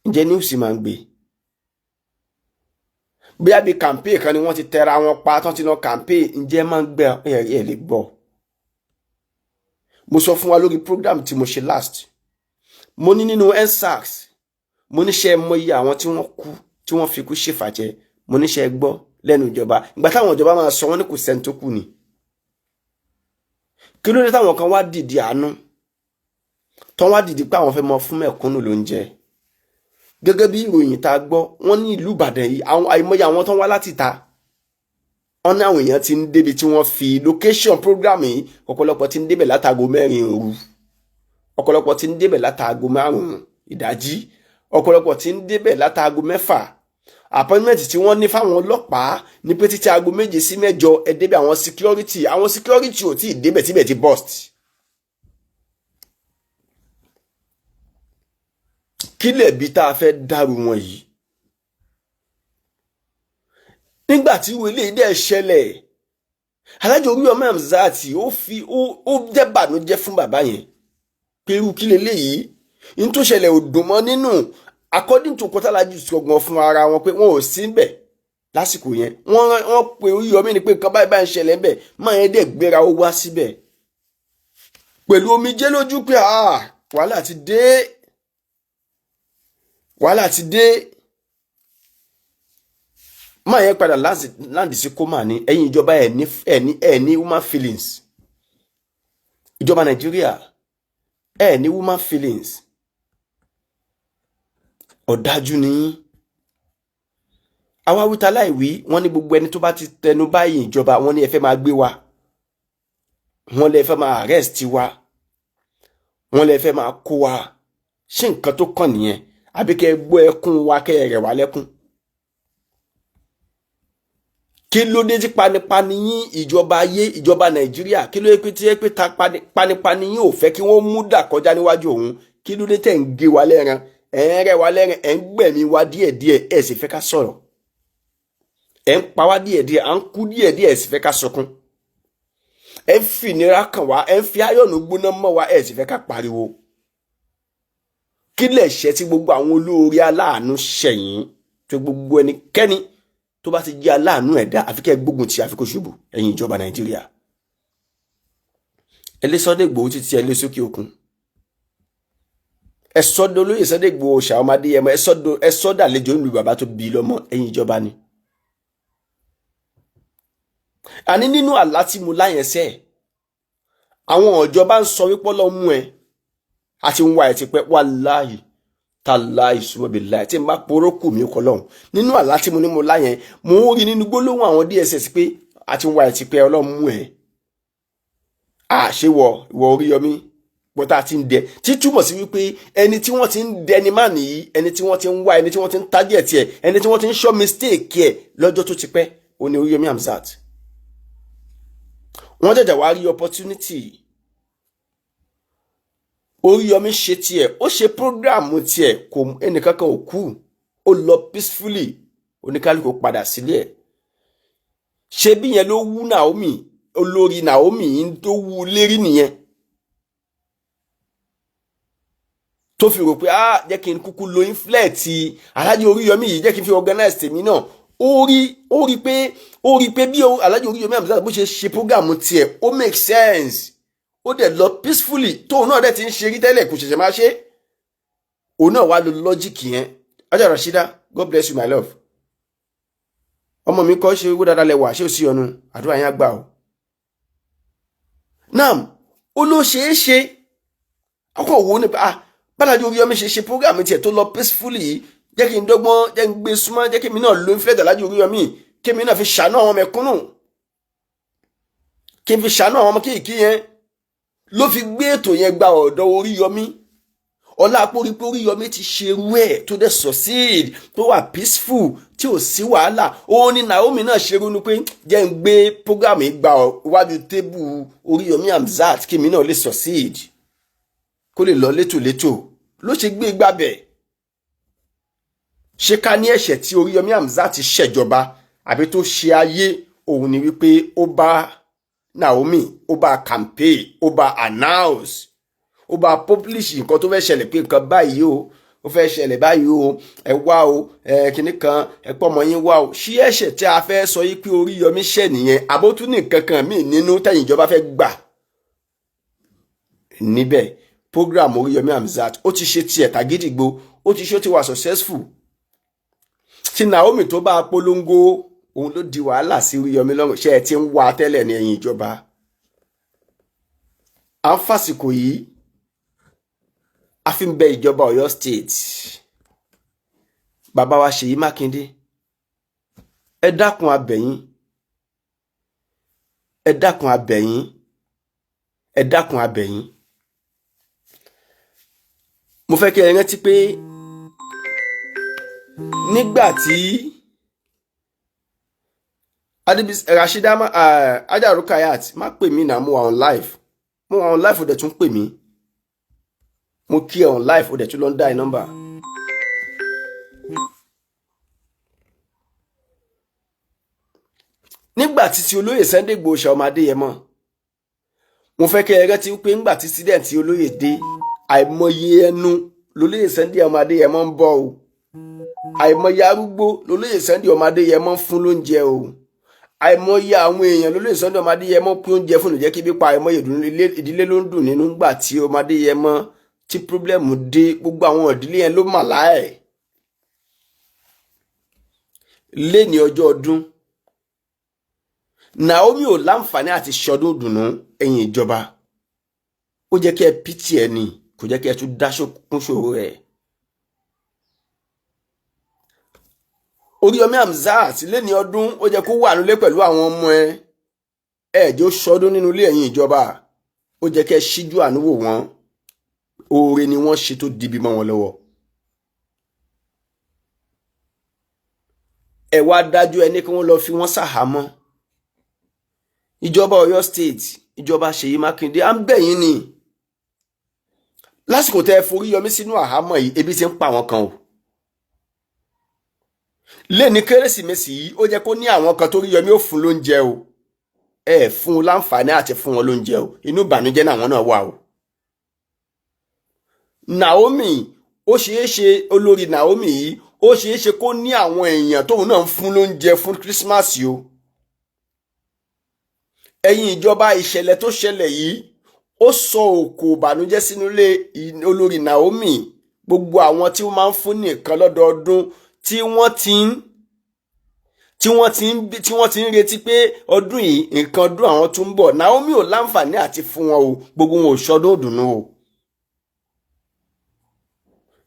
Ǹjẹ́ news máa ń gbé? Bóyá bíi campaign kan ni wọ́n ti tẹra wọn pa tán ti lọ campaign, ǹjẹ́ máa ń gbẹ? Ẹ lè gbọ́. Mo sọ fún wa lórí program tí mo ṣe last, mo ní nínú EndSARS, mo ní ṣe mọ iye àwọn tí wọ́n kú, tí wọ́n fi kú ṣèfàjẹ́? Mo ní ṣe gbọ́ lẹ́nu ìjọba? Ìgbà táwọn ìjọba máa sọ, wọ́n ní kò sẹ́ni tó kú ni. Kí ló dé táwọn kan wá dìde àánú, tán wá dìde pé àwọn fẹ́ mọ fún mẹ̀kúnnù lóúnjẹ? Gẹ́gẹ́ bí ìròyìn tá a gbọ́, wọ́n ní ìlú Ìbàdàn yìí, àwọn àìmọye àwọn tán wá láti ta, wọ́n ní àwọn èèyàn ti ń débi tí wọ́n fi location program yìí. Ọ̀pọ̀lọpọ̀ ti ń débẹ̀ látago 4 òru, ọ̀pọ̀lọpọ̀ ti ń débẹ̀ látago 5 ìdájí, ọ̀pọ̀lọpọ̀ ti ń débẹ̀ látago 6. Appointment tí wọ́n ní fáwọn ọlọ́pàá ní pé títí aago 7 sí 8 ẹ débẹ̀. Àwọn security ò tí ì débẹ̀ tíbẹ̀ ti burst. Kí lẹ̀bi tá a fẹ́ dàrú wọn yìí? Nígbà tí ìwé ilé dẹ̀ ṣẹlẹ̀, Alhaji Oríyọmí Hamzat ó fi ó jẹ́ bànújẹ́ fún bàbá yẹn pé irú kí leléyìí, ní tó ṣẹlẹ̀ ò dùn mọ́ nínú. According to kọ́tàlájú sọ̀gbọ̀n fún ara wọn pé wọn ò sí bẹ̀ lásìkò yẹn, wọ́n pe Oríyọmí ni pé nǹkan báyìí báyìí ń ṣẹlẹ̀ ńbẹ̀, máa yẹn dẹ̀ gbéra, ó wá síbẹ̀ pẹ̀lú omijé lójú pé wàhálà ti dé, wàhálà ti dé. Máa yẹn padà láǹdì sí kómà ní. Ẹ̀yin ìjọba, ẹ̀ ní human feelings. Ìjọba Nàìjíríà, ẹ̀ ní human feelings. Ọ̀dájú ni yín. Àwa wíta láìwí, wọ́n ní gbogbo ẹni tó bá ti tẹnu báyìí ìjọba, wọ́n ní ẹ fẹ́ máa gbé wa, wọ́n lè fẹ́ máa arrest wa, wọ́n lè fẹ́ máa kó wa. Ṣé nǹkan tó kàn nìyẹn, àbí kẹ́ ẹ gbọ́ ẹkún wa, kẹ́ ẹ rẹ̀ wá lẹ́kún? Kí ló dé tí panipani yín, ìjọba ayé, ìjọba Nàìjíríà, kí ló dé pé tí ẹ pé ta panipani yín ò fẹ́ kí wọ́n mú dà kọjá níwájú òun? Kí ló dé tẹ̀ ń gé wa lẹ́ran, ẹ̀ ń rẹ́ wa lẹ́ran, ẹ̀ ń gbẹ̀mí wa díẹ̀díẹ̀, ẹ̀ sì fẹ́ ká sọ̀rọ̀? Ẹ̀ ń pa wá díẹ̀díẹ̀, à ń kú díẹ̀díẹ̀, ẹ̀ sì fẹ́ ká sọkún. Ẹ̀ ń fìnira kàn wá, ẹ̀ ń fi áyọ̀nù gbóná mọ́ wa, ẹ̀ sì fẹ́ ká pariwo. Kí lẹ̀ ṣẹ́ tí gbogbo àwọn olóore aláàánú ṣẹ̀yìn tó gbogbo ẹnikẹ́ni tó bá ti jẹ́ aláàánú ẹ̀dá, àfi kẹ́ gbógun ti, àfi kó ṣubú? Ẹ̀yin ìjọba Nàìjíríà, ẹ lé Sunday Igboho títí, ẹ lé sókè òkun, ẹ sọ́dọ̀ olóyè Sunday Igboho ṣàwọn Adéyẹmọ, ẹ sọ́dọ̀ àlejò nílùú bàbá tó bí lọ́mọ. Ẹ̀yin ìjọba ni. Àní nínú àlá tí mo láyẹn sẹ́, àwọn ọ̀jọba ń sọ wípé Ọlọ́run mú ẹ àti ń wá ẹ ti pẹ́. Wàláhì tàláì sùmọ́bì láì tí n bá poró kù mí kọ́ lọ́hùn. Nínú àlá tí mo ní mo láyẹn, mo ń rí nínú gbólóhùn àwọn DSS pé àti ń wá ẹ ti pẹ́, Ọlọ́run mú ẹ. Àṣewọ ìwọ Oríyọmí pọ́tà ti ń dẹ, tí túmọ̀ sí wípé ẹni tí wọ́n ti ń dẹni má nìyí, ẹni tí wọ́n ti ń wá, ẹni tí wọ́n ti ń target ẹ̀, ẹni tí wọ́n ti ń ṣọ́ mistake ẹ̀ lọ́jọ́ tó ti pẹ́, ó ní Oríyọmí Hamzat. Wọ́n jẹ̀jẹ̀ wá rí opportunity. Oríyọmí ṣe tiẹ̀, ó ṣe program tiẹ̀, kò ẹnìkankan ò kú, ó lọ peacefully, oníkálukú padà sílé ẹ̀. Ṣé bí yẹn ló wú Naomi, olórí Naomi tó wú lérí nìyẹn, tó fi rò pé, ah, jẹ́ kí n kúkú lo influence Alhaji Oríyọmí yìí, jẹ́ kí n fi organize tèmi náà. Ó rí pé bí Alhaji Oríyọmí Hamzat bó ṣe ṣe program tiẹ̀, ó make sense, ó dẹ̀ lọ peacefully, tóun náà dẹ̀ ti ń ṣe rí tẹ́lẹ̀, kò ṣẹ̀ṣẹ̀ máa ṣe, òun náà wá lo logic yẹn. Ajá Rashida, God bless you, my love. Ọmọ mi kọ́ ṣe owó dáadáa lẹ́wà, ṣé ò sí ọ̀nù àdúrà yẹn á gbà o. Nam ó ló ṣeé ṣe ọkọ̀ wo ni, ah, b'Alhaji Oríyọmí ṣe ṣe program tiẹ̀ tó lọ peacefully yìí, jẹ́ kí n dọ́gbọ́n, jẹ́ n gbé súnmọ́, jẹ́ kí mi náà lo influence Alhaji Oríyọmí, kí mi náà fi ṣàánú àwọn mẹ̀kúnnù, kí n fi ṣàánú àwọn ọmọ kéèké yẹn. Ló fi gbé ètò yẹn gba ọ̀dọ̀ Oríyọmí. Ọlá àpòrípé Oríyọmí ti ṣerú ẹ̀ tó dẹ̀ succeed, tó wà peaceful, tí ò sí wàhálà, ó ní Naomi náà ṣerú ni pé jẹ́ n gbé program yìí gba iwájú table Oríyọmí Hamzat, kí mi náà lè succeed, kó lè lọ létòlétò, ló ṣe gbé gbàbẹ̀. Ṣé ká ní ẹ̀ṣẹ̀ tí Oríyọmí Hamzat ṣẹ̀jọba àbí tó ṣe ayé òun ni wípé ó bá Naomi, ó bá campaign, ó bá announce, ó bá publish nǹkan tó fẹ́ ṣẹlẹ̀, pé nǹkan báyìí o, ó fẹ́ ṣẹlẹ̀ báyìí o, ẹ wá o, ẹ kinní kan, ẹ pọ́ ọmọ yín wá o? Ṣí ẹ̀ṣẹ̀ tí a fẹ́ sọ yìí pé Oríyọmí ṣẹ̀ nìyẹn, àbótú ní nǹkan kan míì nínú tẹ̀yìn ìjọba fẹ́ gbà níbẹ̀? Program Oríyọmí Hamzat, ó ti ṣe tiẹ̀ tàgídìgbò, ó ti ṣe, ó ti wà successful. Tí Naomi tó bá polongo, òun ló di wàhálà sí Oríyọmí lọ́rùn. Ṣé ẹ ti ń wá tẹ́lẹ̀ ní, ẹ̀yìn ìjọba? À ń fàsìkò yìí, a fi ń bẹ ìjọba Ọ̀yọ́ State, bàbá wa Ṣèyí Mákindé, ẹ dákun, a bẹ̀ yín, ẹ dákun, a bẹ̀ yín, ẹ dákun, a bẹ̀ yín. Mo fẹ́ kí ẹ rántí pé nígbà tí Adébísí Rashida Aja Rukayat má pè mí náà, mo wà on live, mo wà on live, ó dẹ̀ tún pè mí. Mo kí ẹ on live, ó dẹ̀ tún lọ ń dá ẹ nọ́mbà. Nígbà tí ti olóyè Sunday Igboho ṣe ọmọ Adéyẹmọ, mo fẹ́ kí ẹ rántí pé ńgbà tí student olóyè dé, àìmọye ẹnu lolóyè Sunday ọmọ Adéyẹmọ ń bọ̀ o, àìmọye arúgbó lolóyè Sunday ọmọ Adéyẹmọ ń fún lóúnjẹ o, àìmọye àwọn èèyàn lolóyè Sunday ọmọ Adéyẹmọ pín oúnjẹ fún, ìjẹ́ kí bí pa àìmọye ìdílé ló ń dùn nínú ńgbà tí ọmọ Adéyẹmọ tí problem dé, gbogbo àwọn ìdílé yẹn ló mà láẹ̀. Léni ọjọ́ ọdún, Naomi ò láǹfààní àti ṣọdún dùnú. Ẹ̀yìn ìjọba, ó jẹ́ kí ẹ pìtì ẹ ní, kò jẹ́ kí ẹ tún dáṣọ kún ṣòro ẹ̀. Oríyọmí Hamzat léni ọdún, ó jẹ́ kó wà nílé pẹ̀lú àwọn ọmọ ẹ, ẹ jẹ́ ó ṣọdún nínú ilé. Ẹ̀yìn ìjọba, ó jẹ́ kí ẹ ṣíjú àánú wò wọ́n. Oore ni wọ́n ṣe tó dibi mọ́ wọn lọ́wọ́. Ẹ wá dájú ẹni kí wọ́n lọ fi wọ́n ṣàhámọ́. Ìjọba Ọ̀yọ́ State, ìjọba Ṣèyí Mákindé, à ń bẹ̀ yín ni. Lásìkò tẹ́ ẹ forí yọmí sínú àhámọ́ yìí, ebi ti ń pa àwọn kan o. Lẹ́ni Kérésìmesì yìí, ó jẹ́ kó ní àwọn kan tó rí yọmí ó fún lóúnjẹ o. Ẹ fún un láǹfààní àti fún wọn lóúnjẹ o. Inú ìbànújẹ́ náà àwọn náà wà o. Naomi, ó ṣeé ṣe olórí Naomi yìí, ó ṣeé ṣe kó ní àwọn èèyàn tóun náà ń fún lóúnjẹ fún Christmas o. Ẹ̀yin ìjọba, ìṣẹ̀lẹ̀ tó ṣẹlẹ̀ yìí, ó sọ òkò ìbànújẹ́ sínú ilé olórí Naomi. Gbogbo àwọn tí wọ́n máa ń fún nìkan lọ́dọọdún tí wọ́n ti ń retí pé ọdún yìí nǹkan ọdún àwọn tún ń bọ̀, Naomi ò láǹfààní àti fún wọn o. Gbogbo wọn ò ṣọdún òdùnnú o.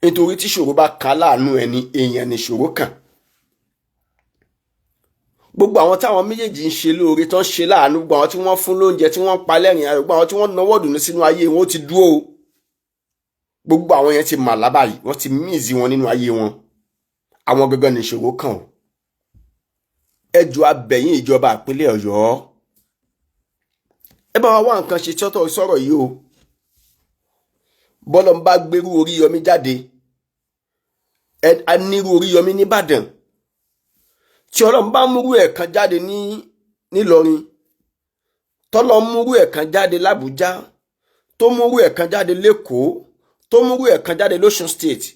Nítorí tí ìṣòro bá kan láàánú ẹni, èèyàn ní ìṣòro kàn. Gbogbo àwọn táwọn méjèèjì ń ṣe lóore, tán ṣe láàánú, gbogbo àwọn tí wọ́n fún lóúnjẹ, tí wọ́n pa lẹ́rìn ayọ̀, gbogbo àwọn tí wọ́n nawọ́ dùnú sínú ayé wọn, ó ti dúró o. Gbogbo àwọn yẹn ti mà lábàáyé, wọ́n ti míìsì wọn nínú ayé wọn. Àwọn gangan ní ìṣòro kàn o. Ẹ jọ̀ọ́, a bẹ̀ yín, ìjọba ìpínlẹ̀ Ọ̀yọ́, ẹ bá wa wá nǹkan ṣe tọ́tọ̀ sọ̀rọ̀ yìí o. Bọ́lọ̀ ń bá gbérú Oríyọmí jáde, ẹ a nírú Oríyọmí nìbàdàn, tí Ọlọ́run bá múrú ẹ̀ kan jáde ní nílọrin, tọ́lọ́ múrú ẹ̀ kan jáde làbújá, tó múrú ẹ̀ kan jáde lẹ́kọ̀ọ́, tó múrú ẹ̀ kan jáde lọ́ṣun State,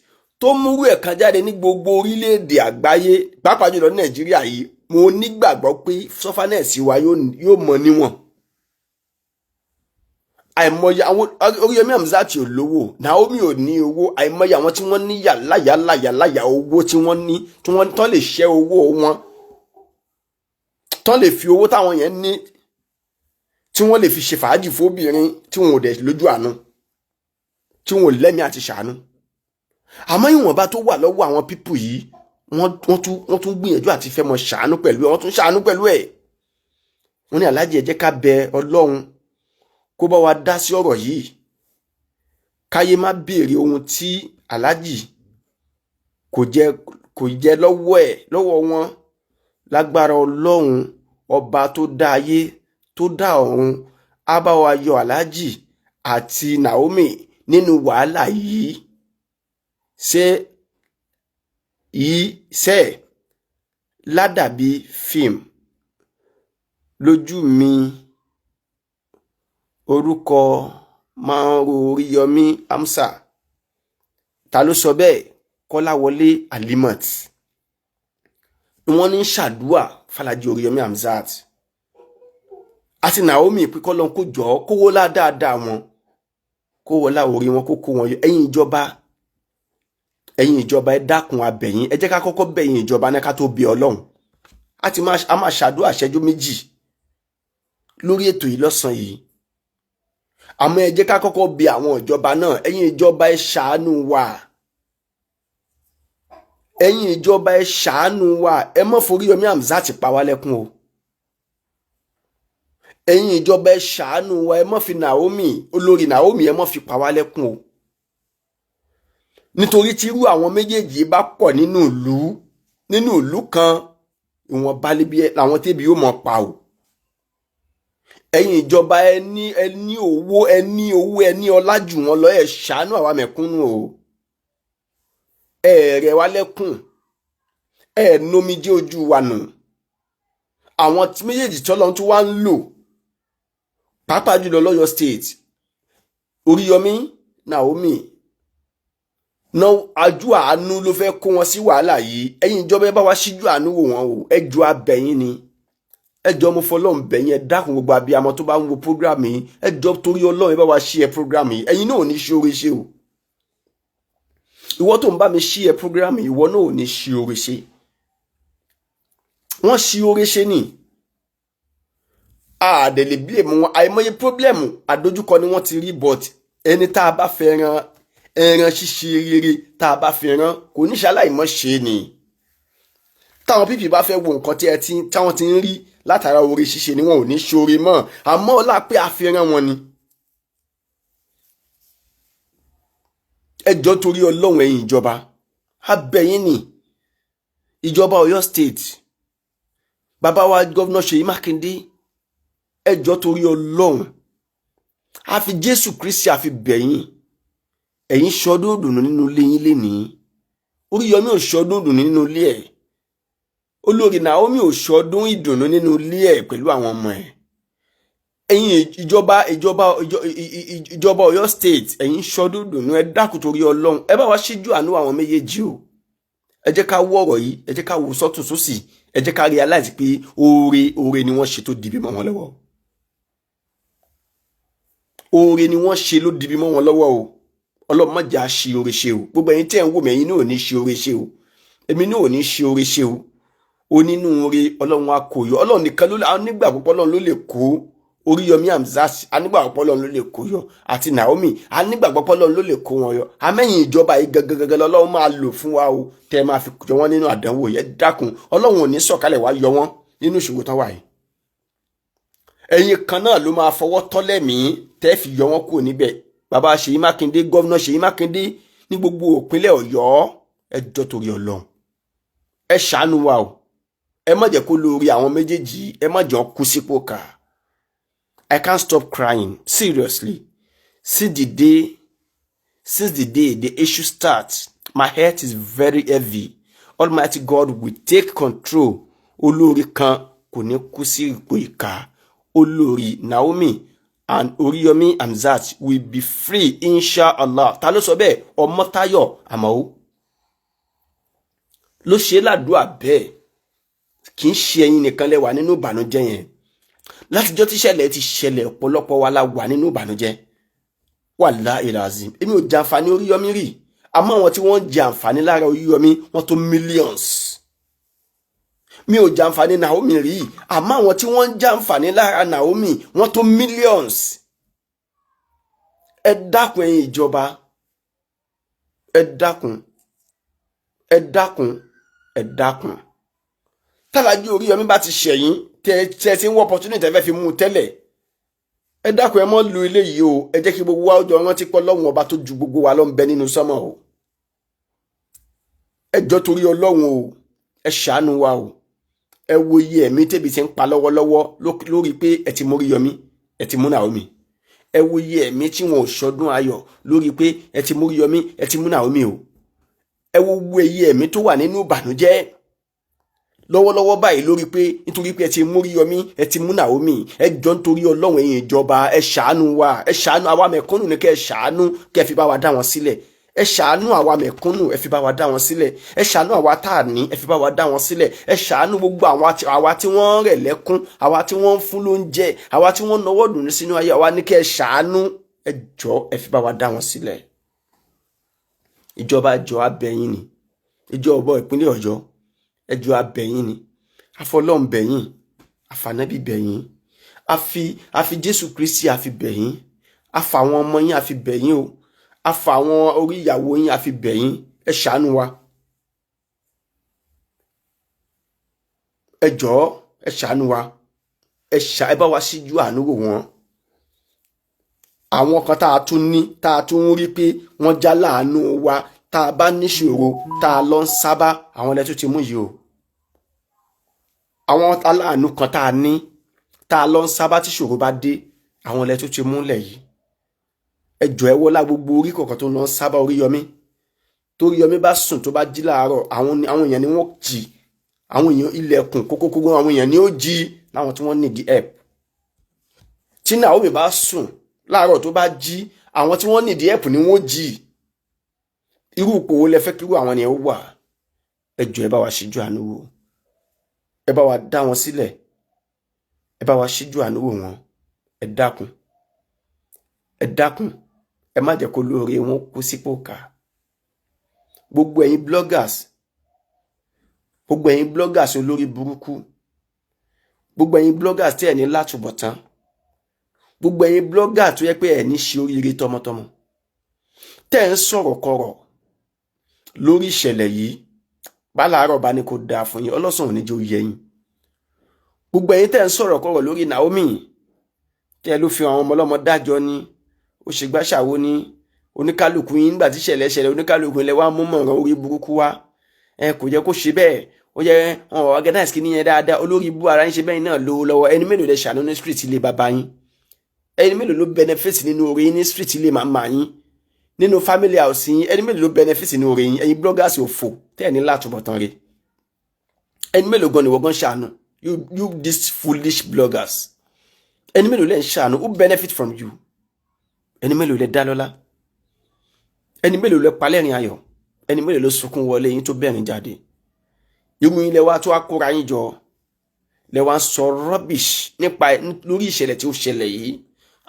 tó múrú ẹ̀ kan jáde ní gbogbo orílẹ̀-èdè àgbáyé, pàápàá jùlọ ní Nàìjíríà yìí, mo nígbàgbọ́ pé sufferness wa yóò mọ níwọ̀n. Àìmọye àwọn Oríyọmí Hamzat ò lówó, Naomi ò ní owó. Àìmọye àwọn tí wọ́n ní yàláyà láyà láyà owó tí wọ́n ní, tí wọ́n tán lè ṣẹ́ owó wọn, tán lè fi owó táwọn yẹn ní, tí wọ́n lè fi ṣe fàájì fóbìnrin, tí wọn ò dẹ̀ lójú àánú, tí wọn ò lẹ́mìí àti ṣàánú. Àmọ́ ìwọ̀nba tó wà lọ́wọ́ àwọn people yìí, wọ́n tún gbìyànjú àti fẹ́ mọ ṣàánú pẹ̀lú ẹ̀. Wọ́n tún ṣàánú pẹ̀lú ẹ̀. Wọ́n ní, "Aláàjì, ẹ jẹ́ ká bẹ Ọlọ́run kó bá wa dá sí ọ̀rọ̀ yìí, káyé má béèrè ohun tí aláàjì kò jẹ lọ́wọ́ ẹ̀ lọ́wọ́ wọn. Lágbára Ọlọ́run, ọba tó dá ayé tó dá ọ̀run, á bá wa yọ aláàjì àti Naomi nínú wàhálà yìí." Ṣé yìí ṣe ládàbí fíìmù lójú mi? Orúkọ máa ń ro Oríyọmí Hamzat. Ta ló sọ bẹ́ẹ̀? Kọ́láwọlé Alimot ni wọ́n ní ṣàdúà fàlàjì Oríyọmí Hamzat àti Naomi pé kọ́lọ́n kó jọ kówó lá dáadáa wọn, kó wọlá orí wọn, kó kó wọn yọ. Ẹ̀yin ìjọba, ẹ̀yin ìjọba, ẹ dákun, a bẹ̀ yín. Ẹ jẹ́ ká kọ́kọ́ bẹ̀yìn ìjọba náà ká tó bí Ọlọ́run. A ti máa a máa ṣàdúrà ṣẹ́jú 2 lórí ètò yìí lọ́sàn-án yìí, àmọ́ ẹ jẹ́ ká kọ́kọ́ bí àwọn ìjọba náà. Ẹ̀yin ìjọba, ẹ ṣàánú wa. Ẹ̀yin ìjọba, ẹ ṣàánú wa. Ẹ má foríyọmí Hamzat pa wá lẹ́kún o. Ẹ̀yin ìjọba, ẹ ṣàánú wa. Ẹ má fi Naomi, olórí Naomi, ẹ má fi pa wá lẹ́kún o, nítorí tí irú àwọn méjèèjì bá pọ̀ nínú ìlú kan, ìwọ̀nba lébi làwọn tẹ́bi yóò mọ̀ pa o. Ẹ̀yin ìjọba, ẹ ní owó, ẹ ní owó, ẹ ní ọlá jù wọ́n lọ. Ẹ ṣàánú àwa mẹ̀kúnnù o. Ẹ rẹ̀ wá lẹ́kùn, ẹ nomijé ojú wa nù. Àwọn méjèèjì tọ́lọ́ tó wá ń lò, pàápàá jùlọ lọ́yọ̀ State, Oríyọmí, Naomi ná, ajú àánú ló fẹ́ kó wọn sí wàhálà yìí. Ẹ̀yin ìjọba, ẹ bá wa ṣíjú àánú wò wọ́n o. Ẹ jọ̀ọ́, a bẹ̀ yín ni. Ẹ jọ̀ọ́, mo fọlọ́run bẹ̀ yín. Ẹ dákun, gbogbo abiyamọ tó bá ń wo program yìí, ẹ jọ̀ọ́, torí Ọlọ́run, ẹ bá wa share program yìí. Ẹ̀yin náà ò ní ṣe oore ṣe o. Ìwọ tó ń bá mi share program yìí, ìwọ náà ò ní ṣe oore ṣe. Wọ́n ṣe oore ṣe ni, àdèlè blame wọn. Àìmọye problem, àdójúkọ ni wọ́n ti rí, but ẹni tá a bá fẹ́ ran ẹran ṣíṣe rere, tá a bá fi rán, kò ní ṣaláìmọ̀ ṣe ni. Táwọn people bá fẹ́ wo nǹkan tí ẹ ti táwọn ti ń rí látara oore ṣíṣe ni, wọn ò ní ṣoore mọ́. Àmọ́ ọlá pé a fi rán wọn ni. Ẹ jọ̀ọ́, torí Ọlọ́run, ẹ̀yin ìjọba, a bẹ̀ yín ni. Ìjọba Ọ̀yọ́ State, bàbá wa Governor Ṣèyí Mákindé, ẹ jọ̀ọ́, torí Ọlọ́run, a fi Jésù Kristi, a fi bẹ̀ yín. Ẹ̀yin ṣọdún ìdùnnú nínú ilé yín lénìí. Oríyọmí ò ṣọdún ìdùnnú nínú ilé ẹ̀. Olórí Naomi ò ṣọdún ìdùnnú nínú ilé ẹ̀ pẹ̀lú àwọn ọmọ ẹ̀. Ẹ̀yin ìjọba Ọ̀yọ́ State, ẹ̀yin ṣọdún ìdùnnú. Ẹ dákun, torí Ọlọ́run, ẹ bá wa ṣíjú àánú àwọn méjèèjì o. Ẹ jẹ́ ká wọ ọ̀rọ̀ yìí, ẹ jẹ́ ká wò sọ́tún sósì, ẹ jẹ́ ká realize pé oore, oore ni wọ́n ṣe tó dìbì mọ́ wọn lọ́wọ́. Oore ni wọ́n ṣe ló dìbì mọ́ wọn lọ́wọ́ o. Ọlọ́run má jẹ́ á ṣe oore ṣe o. Gbogbo ẹ̀yin tí ẹ̀ ń wò mí, ẹ̀yin náà ò ní ṣe oore ṣe o. Èmi náà ò ní ṣe oore ṣe o. Onínúure Ọlọ́run á kó yọ. Ọlọ́run nìkan ló nígbà púpọ̀, Ọlọ́run ló lè kó Oríyọmí Hamzat. Anígbàgbọ́ Ọlọ́run ló lè kó yọ, àti Naomi. Anígbàgbọ́ Ọlọ́run ló lè kó wọn yọ. Amẹ́yìn ìjọba yìí gangan lọ́lọ́run máa lò fún wa o, tẹ́ ẹ máa fi yọ wọ́n nínú àdánwò yẹn. Dákun, Ọlọ́run ò ní sọ̀kalẹ̀ wá yọ wọ́n nínú ìṣòro tán wà yìí? Ẹ̀yin kan náà ló máa fọwọ́ tọ́lẹ̀mí tẹ́ fi yọ wọ́n kúrò níbẹ̀. Bàbá Ṣèyí Mákindé, Governor Ṣèyí Mákindé ní gbogbo ìpínlẹ̀ Ọ̀yọ́, ẹ jọ̀ọ́, torí Ọlọ́run, ẹ ṣàánú wa o. Ẹ má jẹ́ kó lórí àwọn méjèèjì, ẹ má jẹ́ kú sípò ká. I can't stop crying, seriously. Since the day the issue starts, my heart is very heavy. Almighty God will take control. Olórí kan kò ní kú sí ipò ìkà. Olórí Naomi and Oriyomi Hamzat will be free, inshallah. Ta ló sọ bẹ́ẹ̀? Ọmọ́táyọ̀ Àmọ́ ló ṣe ládùúà bẹ́ẹ̀. Kì í ṣe ẹ̀yin nìkan lẹ wà nínú ìbànújẹ́ yẹn. Látijọ́ tíṣẹ̀lẹ̀ ti ṣẹlẹ̀, ọ̀pọ̀lọpọ̀ wa la wà nínú ìbànújẹ́. Wallahi lazim, èmi ò jẹ àǹfààní Oríyọmí rí, àmọ́ àwọn tí wọ́n ń jẹ àǹfààní lára Oríyọmí, wọ́n tó millions. Mi ò jẹ àǹfààní Naomi rí, àmọ́ àwọn tí wọ́n ń jẹ àǹfààní lára Naomi, wọ́n tó millions. Ẹ dákun, ẹ̀yin ìjọba, ẹ dákun, ẹ dákun, ẹ dákun. Tálájú Oríyọmí bá ti ṣẹ̀yìn, tẹ tẹ ti ń wọ opportunity ẹ fẹ́ fi mú un tẹ́lẹ̀, ẹ dákun, ẹ mọ́ lu ilé yìí o. Ẹ jẹ́ kí gbogbo wa jọ rántí pé Ọlọ́run ọba tó ju gbogbo wa lọ ń bẹ nínú sánmọ̀ o. Ẹ jọ̀ọ́, torí Ọlọ́run o, ẹ ṣàánú wa o. Ẹ wo iye ẹ̀mí tẹ́bi ti ń pa lọ́wọ́lọ́wọ́ lórí pé ẹ ti mú Oríyọmí, ẹ ti mú Naomi. Ẹ wo iye ẹ̀mí tí wọn ò ṣọdún ayọ̀ lórí pé ẹ ti mú Oríyọmí, ẹ ti mú Naomi o. Ẹ wo gbogbo iye ẹ̀mí tó wà nínú ìbànújẹ́ lọ́wọ́lọ́wọ́ báyìí lórí pé nítorí pé ẹ ti mú Oríyọmí, ẹ ti mú Naomi. Ẹ jọ̀ọ́, nítorí Ọlọ́run, ẹ̀yin ìjọba, ẹ ṣàánú wa. Ẹ ṣàánú àwa mẹ̀kúnnù ní kẹ́ ẹ ṣàánú, kẹ́ ẹ fi bá wa dá wọn sílẹ̀. Ẹ ṣàánú àwa mẹ̀kúnnù, ẹ fi bá wa dá wọn sílẹ̀. Ẹ ṣàánú àwa tá a ní, ẹ fi bá wa dá wọn sílẹ̀. Ẹ ṣàánú gbogbo àwa tí wọ́n rẹ̀ lẹ́kún, àwa tí wọ́n ń fún lóúnjẹ, àwa tí wọ́n nọwọ́ dùn sínú ayé àwa ní kẹ́ ẹ ṣàánú. Ẹ jọ̀ọ́, ẹ fi bá wa dá wọn sílẹ̀. Ìjọba, jọ̀ọ́, a bẹ̀ yín ni. Ìjọba ìpínlẹ̀ Ọ̀yọ́, ẹ jọ̀ọ́, a bẹ̀ yín ni. Àfọlọ́run bẹ̀ yín, àfànábì bẹ̀ yín, àfi Jésù Kristi àfi bẹ̀ yín, àfàwọn ọmọ yín àfi bẹ̀ yín o, àfàwọn orí ìyàwó yín àfi bẹ̀ yín. Ẹ ṣàánú wa. Ẹ jọ̀ọ́, ẹ ṣàánú wa. Ẹ bá wa síjú àánú wò wọ́n. Àwọn kan tá a tún ní, tá a tún ń rí pé wọ́n já láàánú wa, tá a bá níṣòro tá a lọ ń sábà, àwọn ẹlẹ́tún ti mú yìí o. Àwọn aláàánú kan tá a ní, tá a lọ ń sábà tí ṣòro bá dé, àwọn ẹlẹ́tún ti múlẹ̀ yìí. Ẹ jọ̀ọ́, ẹ wọlá gbogbo orí kọ̀ọ̀kan tó ń lọ ń sábà Oríyọmí. Toríyọmí bá sùn, tó bá jí láàárọ̀, àwọn èèyàn ni wọ́n jí. Àwọn èèyàn ilẹ̀kùn kókókókó, àwọn èèyàn ni ó jí láwọn tí wọ́n need help. Tí Naomi bá sùn láàárọ̀, tó bá jí, àwọn tí wọ́n need help ni wọ́n jí. Irú ipò wo lẹ fẹ́ kírú àwọn ènìyàn wà? Ẹ jọ̀ọ́, ẹ bá wa ṣíjú àánú wò, ẹ bá wa dá wọn sílẹ̀, ẹ bá wa ṣíjú àánú wò wọ́n. Ẹ dákun, ẹ dákun, ẹ má jẹ́ kó lóore wọn kú sípò ká. Gbogbo ẹ̀yin bloggers, gbogbo ẹ̀yin bloggers olórí burúkú, gbogbo ẹ̀yin bloggers tí ẹ̀ ní látúbọ̀tán, gbogbo ẹ̀yin bloggers tó yẹ pé ẹ̀ ní ṣe oríire tọmọtọmọ, tẹ́ ẹ̀ ń sọ̀rọ̀ kọ̀rọ̀ lórí ìṣẹ̀lẹ̀ yìí, bá láàárọ̀ bá ní kó dáa fún yín, ọlọ́sàn ò ní jẹ́ ó yẹ yín. Gbogbo ẹ̀yin tẹ́ ẹ̀ ń sọ̀rọ̀ kọ̀rọ̀ lórí Naomi, tẹ́ ẹ ló fi àwọn ọmọ ọlọ́mọ dájọ́ ní ó ṣe gbàṣàwó ní. Oníkálukú yín nígbà tí ìṣẹ̀lẹ̀ ṣẹlẹ̀, oníkálukú ilẹ̀ wa mú mọ̀ràn orí burúkú wá. Ẹ kò jẹ́ kó ṣe bẹ́ẹ̀, ó yẹ wọn organize kí nìyẹn dáadáa. Olórí ibú ara yín ṣe bẹ́ẹ̀ náà lówó lọ́wọ́. Ẹni mélòó lẹ ṣàánú ní street ilé bàbá yín? Ẹni mélòó ló benefit nínú orí yín ní street ilé màmá yín, nínú family house yín? Ẹni mélòó ló benefit nínú orí yín? Ẹ̀yin bloggers òfò tẹ́ ẹ̀ ní látúbọ̀tán rẹ̀, ẹni mélòó gan ni wọ́n gan ṣàánú? You these foolish bloggers, ẹni mélòó lẹ ń ṣàánú? Who benefit from you? Ẹni mélòó lẹ dá lọ́lá? Ẹni mélòó lẹ palẹ́rìn ayọ̀? Ẹni mélòó ló sunkún wọlé yín tó bẹ̀rìn jáde? Irú yín lẹ wá tó wá kóra yín jọ, lẹ wá ń sọ rubbish nípa lórí ìṣẹ̀lẹ̀ tí ó ṣẹlẹ̀ yìí.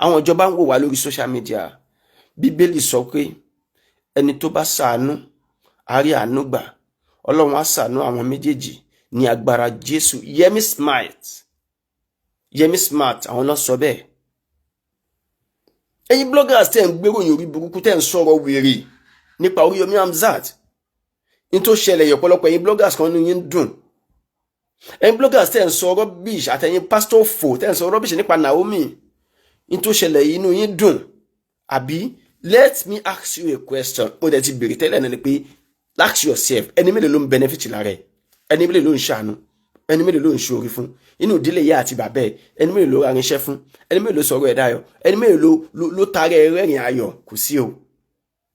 Àwọn ìjọba ń wò wá lórí social media. Bíbélì sọ pé ẹni tó bá ṣàánú á rí àánú gbà. Ọlọ́run á ṣàánú àwọn méjèèjì ní agbára Jésù. Yẹmi Smart, Yẹmi Smart, àwọn náà sọ bẹ́ẹ̀. Ẹ̀yin bloggers tẹ́ ń gbéròyìn orí burúkú, tẹ́ ń sọ̀rọ̀ wèrè nípa Oríyọmí Hamzat ní tó ṣẹlẹ̀ yìí, ọ̀pọ̀lọpọ̀ ẹ̀yin bloggers kan ní yín dùn. Ẹ̀yin bloggers tẹ́ ń sọ rubbish, àtẹ̀yin pastor fò tẹ́ ń sọ rubbish nípa Naomi ní tó ṣẹlẹ̀ yìí, inú yín dùn àbí? Let me ask you a question. Mo dẹ̀ ti bèrè tẹ́lẹ̀ náà ni pé, ask yourself, ẹni mélòó ló ń benefit lára ẹ̀? Ẹni mélòó ló ń ṣàánú? Ẹni mélòó ló ń ṣoore fún inú ìdílé ìyá àti bàbá ẹ? Ẹni mélòó ló ra irinṣẹ́ fún? Ẹni mélòó ló sọ̀rọ̀ ẹ̀ dayọ̀? Ẹni mélòó ló tarẹ̀ ẹ rẹ́rìn ayọ̀? Kò sí o.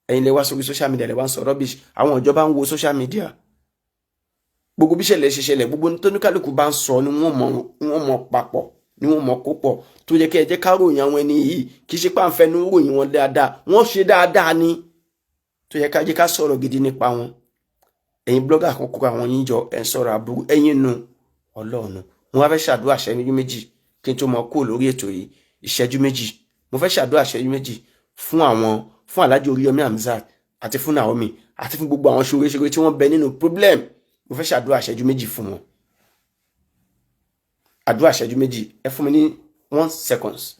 Ẹ̀yin lẹ wá sórí social media, lẹ wá ń sọ rubbish. Àwọn ìjọba ń wo social media. Gbogbo bí ṣẹlẹ̀ ṣe ṣẹlẹ̀, gbogbo tóníkàlùkù bá ń sọ ni wọ́n mọ̀ papọ̀ ni wọ́n mọ̀ kó pọ̀ tó yẹ kí ẹ jẹ́ ká ròyìn àwọn ẹni yìí. Kì í ṣe pàǹfẹ́ ní ròyìn wọn dáadáa, wọ́n ṣe dáadáa ni, tó yẹ ká jẹ́ ká sọ̀rọ̀ gidi nípa wọn. Ẹ̀yin blogger kan kó àwọn yín jọ, ẹ̀ ń sọ̀rọ̀ àbúrú. Ẹ̀yin nu ọlọ́run. Mo wá fẹ́ ṣàdúrà ìṣẹ́jú 2 kí n tó mọ kúrò lórí ètò yìí. Ìṣẹ́jú 2, mo fẹ́ ṣàdúrà ìṣẹ́jú 2 fún àwọn, fún Alhaji Oríyọmí Hamzat àti fún Naomi àti fún gbogbo àwọn ṣoreṣore tí wọ́n bẹ nínú problem. Mo fẹ́ ṣàdúrà ìṣẹ́jú 2 fún wọn. Àdúrà ìṣẹ́jú 2, ẹ fún mi ní 1 seconds.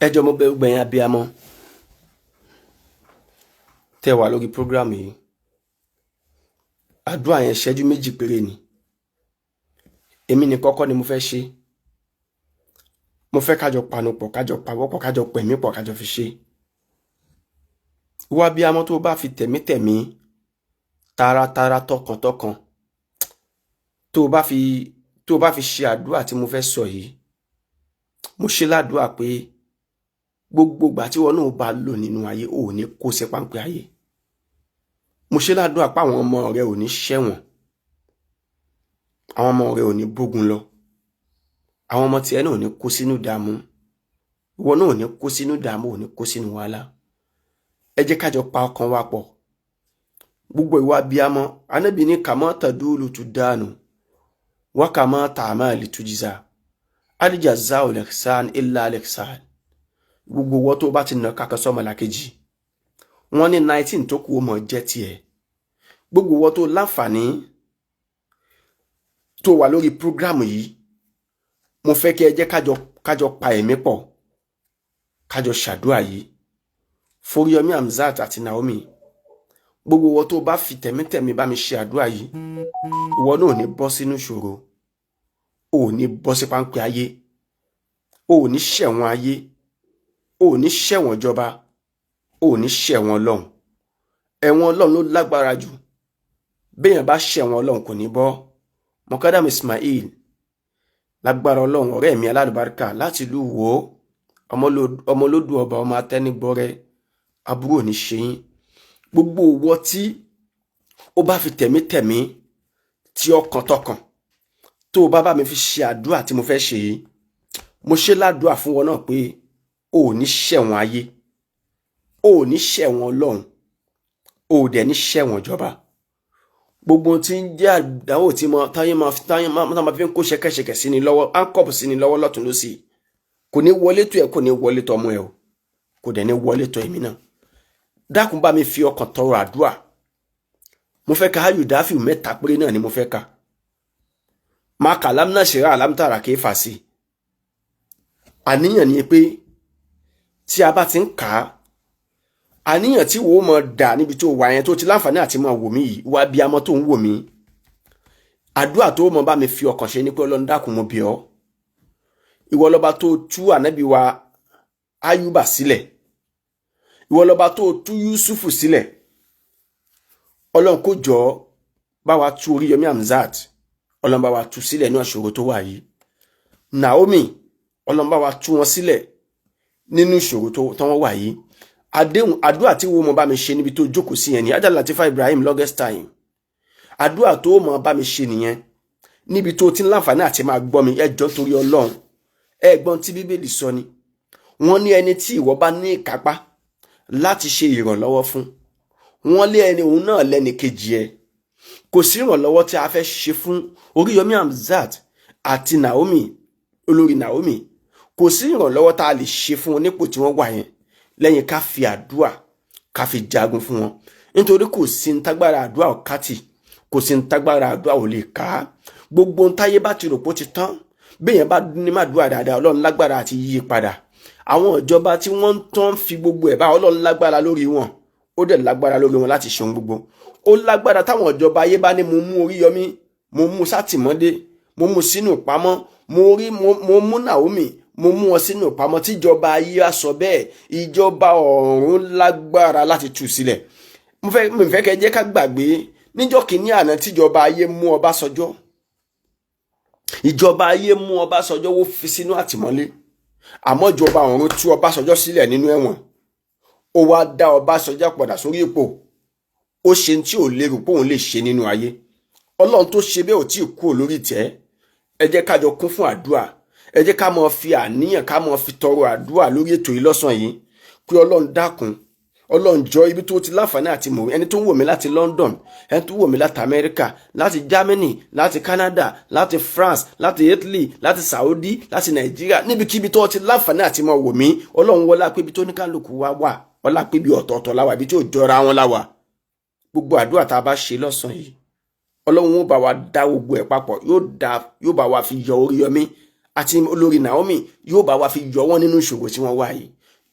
Ẹ jọ̀ọ́, mo bẹ̀ gbogbo ẹ̀yin abiyamọ tẹ́ wà lórí program yìí. Àdúrà yẹn, ìṣẹ́jú 2 péré ni. Èmi ní kọ́kọ́ ni mo fẹ́ ṣe. Mo fẹ́ kájọ panupọ̀, kájọ pawọ́pọ̀, kájọ pẹ̀mí pọ̀, kájọ fi ṣe. Ìwọ abiyamọ tó bá fi tẹ̀mítẹ̀mí, taratara, tọkàntọkàn, tó bá fi ṣe àdúrà tí mo fẹ́ sọ yìí, mo ṣe ládùúà pé gbogbo ìgbà tí wọn náà bá lò nínú ayé, ò ní kó sí páńpẹ́ ayé. Mo ṣe ládùúà pé àwọn ọmọ rẹ ò ní ṣẹ̀wọ̀n, àwọn ọmọ rẹ ò ní bógun lọ, àwọn ọmọ tiẹ̀ náà ò ní kó sínú ìdààmú, ìwọ náà ò ní kó sínú ìdààmú, ò ní kó sínú wàhálà. Ẹ jẹ́ kájọ pa ọkàn wa pọ̀, gbogbo ìwà abiyamọ. Anábì ní كما تدين تدان وكما تعمل تجزى هل جزاء الإحسان إلا الإحسان. Gbogbo owó tó bá ti nà kákan sọmọ làkejì, wọ́n ní 19 tó kù ó mọ̀ jẹ́ tiẹ̀. Gbogbo wọn tó láǹfààní tó wà lórí program yìí, mo fẹ́ kí ẹ jẹ́ kájọ pa ẹ̀mí pọ̀, kájọ ṣàdúrà yìí f'Oríyọmí Hamzat àti Naomi. Gbogbo wọn tó bá fi tẹ̀mítẹ̀mí bá mi ṣe àdúrà yìí, ìwọ náà ò ní bọ́ sínú ìṣòro, ò ní bọ́ sí páńpẹ́ ayé, ò ní ṣẹ̀wọ̀n ayé, ò ní ṣẹ̀wọ̀n ìjọba, ò ní ṣẹ̀wọ̀n Ọlọ́run. Ẹ̀wọ̀n Ọlọ́run ló lágbára jù. Béèyàn bá ṣẹ̀wọ̀n Ọlọ́run, kò ní bọ́. Mọ̀kádàm Ismail, lágbára Ọlọ́run, ọ̀rẹ́ mi alálùbáríkà láti ìlú Ìwó, ọmọlódù ọba, ọmọ atẹ́nigbọ́rẹ́, aburú ò ní ṣe yín. Gbogbo òwò tí ó bá fi tẹ̀mítẹ̀mí, tí ọkàn tọkàn tó o bá bá mi fi ṣe àdúrà tí mo fẹ́ ṣe yìí, mo ṣe ládùúà fún wọn náà pé o ò ní ṣẹ̀wọ̀n ayé, o ò ní ṣẹ̀wọ̀n Ọlọ́run, o ò dẹ̀ ní ṣẹ̀wọ̀n ìjọba. Gbogbo ohun tí ń jẹ́ àdánwò tí mo táyé máa táyé máa fi ń kó ṣẹ̀kẹ̀ṣẹ̀kẹ̀ sí ni lọ́wọ́, áńkọ̀pù sí ni lọ́wọ́ lọ́tún lọ́sì, kò ní wọlé tó ẹ, kò ní wọlé tó ọmọ ẹ o, kò dẹ̀ ní wọlé tó èmi náà. Dákun, bá mi fi ọkàn tọrọ àdúrà. Mo fẹ́ ka ayù dáfíù mẹ́ta péré náà ni mo fẹ́ ka. Máa kà lámúnà ṣẹ̀rá àlámútàrà kì í fà sí. Àníyàn ni pé tí a bá ti ń kà á, àníyàn tí wò ó mọ dà níbi tó wà yẹn, tó ti láǹfààní àti máa wò mí yìí, wá bí amọ́ tó ń wò mí, àdúrà tó mọ bá mi fi ọkàn ṣe ni pé, Ọlọ́run, dákun, mo bẹ̀ ọ́, ìwọ lọ́ba tó tú ànábì wa Ayúbà sílẹ̀, ìwọ lọ́ba tó tú Yusufu sílẹ̀, Ọlọ́run, kó jọ bá wa tú Oríyọmí Hamzat, Ọlọ́run, bá wa tú sílẹ̀ ní ìṣòro tó wà yìí. Naomi, Ọlọ́run, bá wa tú wọn sílẹ̀ nínú ìṣòro tó wọ́n wà yìí. Àdéhùn àdúrà tí wo mo bá mi ṣe níbi tó jókòó sí yẹn ni Ajá Latifa Ibrahim, longest time. Àdúrà tó mọ bá mi ṣe nìyẹn níbi tó ti ń láǹfààní àti máa gbọ́ mi. Ẹ jọ̀ọ́, torí Ọlọ́run, ẹ gbọ́n tí Bíbélì sọ ni. Wọ́n ní ẹni tí ìwọ bá ní ìkápá láti ṣe ìrànlọ́wọ́ fún, wọ́n lé ẹni òun náà lẹ́ni kejì ẹ. Kò sí ìrànlọ́wọ́ tí a fẹ́ ṣe fún Oríyọmí Hamzat àti Naomi, olórí Naomi, kò sí ìrànlọ́wọ́ tá a lè ṣe fún wọn nípò tí wọ́n wà yẹn lẹ́yìn ká fi àdúà ká fi jagun fún wọn, nítorí kò sí ní tágbára àdúà ọ̀kátì, kò sí ní tágbára àdúà ò lè ká. Gbogbo ohun táyé bá ti rò pé ó ti tán, béèyàn bá ní má dúà dáadáa, Ọlọ́run lágbára àti yí padà. Àwọn ìjọba tí wọ́n ń tán fi gbogbo ẹ̀ bá, Ọlọ́run lágbára lórí wọn, ó dẹ̀ lágbára lórí wọn láti ṣe ohun gbogbo. Ó lágbára. Táwọn ìjọba ayé bá ní mo mú Oríyọmí, mo mú sátìmọ́lé, mo mú sínú ìpamọ́, mo rí mo mú Naomi, mo mú wọn sínú ìpamọ́, tíjọba ayé á sọ bẹ́ẹ̀, ìjọba ọ̀run lágbára láti tú sílẹ̀. Mo fẹ́ kẹ́ jẹ́ ká gbàgbé níjọ́ kìíní àná tíjọba ayé mú Ọbásanjọ́. Ìjọba ayé mú Ọbásanjọ́, wó fi sínú àtìmọ́lé, àmọ́ ìjọba ọ̀run tú Ọbásanjọ́ sílẹ̀ nínú ẹ̀wọ̀n. Ó wá dá Ọbásanjọ́ padà sórí ipò. Ó ṣe tí ò lérò pé òun lè ṣe nínú ayé. Ọlọ́run tó ṣe bẹ́ẹ̀ ò tí ì kúrò lórí ìtẹ́. Ẹ jẹ́ ká jọ kún fún àdúrà. Ẹ jẹ́ ká máa fi àníyàn, ká máa fi tọrọ àdúrà lórí ètò yìí lọ́sàn yìí pé, Ọlọ́run, dákun, Ọlọ́run, jọ, ibi tó ti láǹfààní àti mọ̀, ẹni tó ń wò mí láti London, ẹni tó ń wò mí láti Amẹ́ríkà, láti Germany, láti Canada, láti France, láti Italy, láti Saudi, láti Nàìjíríà, níbikíbi tó ti láǹfààní àti mọ̀ wò mí, Ọlọ́run, wọlá pé ibi tó ní kálukú wá wà, ọlá pé ibi ọ̀tọ̀ọ̀tọ̀ láwà, ibi tí ò jọra wọn láwà, gbogbo àdúrà tá a bá ṣe lọ́sàn yìí, Ọlọ́run ó bá wa dá gbogbo ẹ̀ papọ̀, yóò dá, yóò bá wa fi yọ Oríyọmí àti olórí Naomi, yóò bá wa fi yọ wọ́n nínú ìṣòro tí wọ́n wà yìí,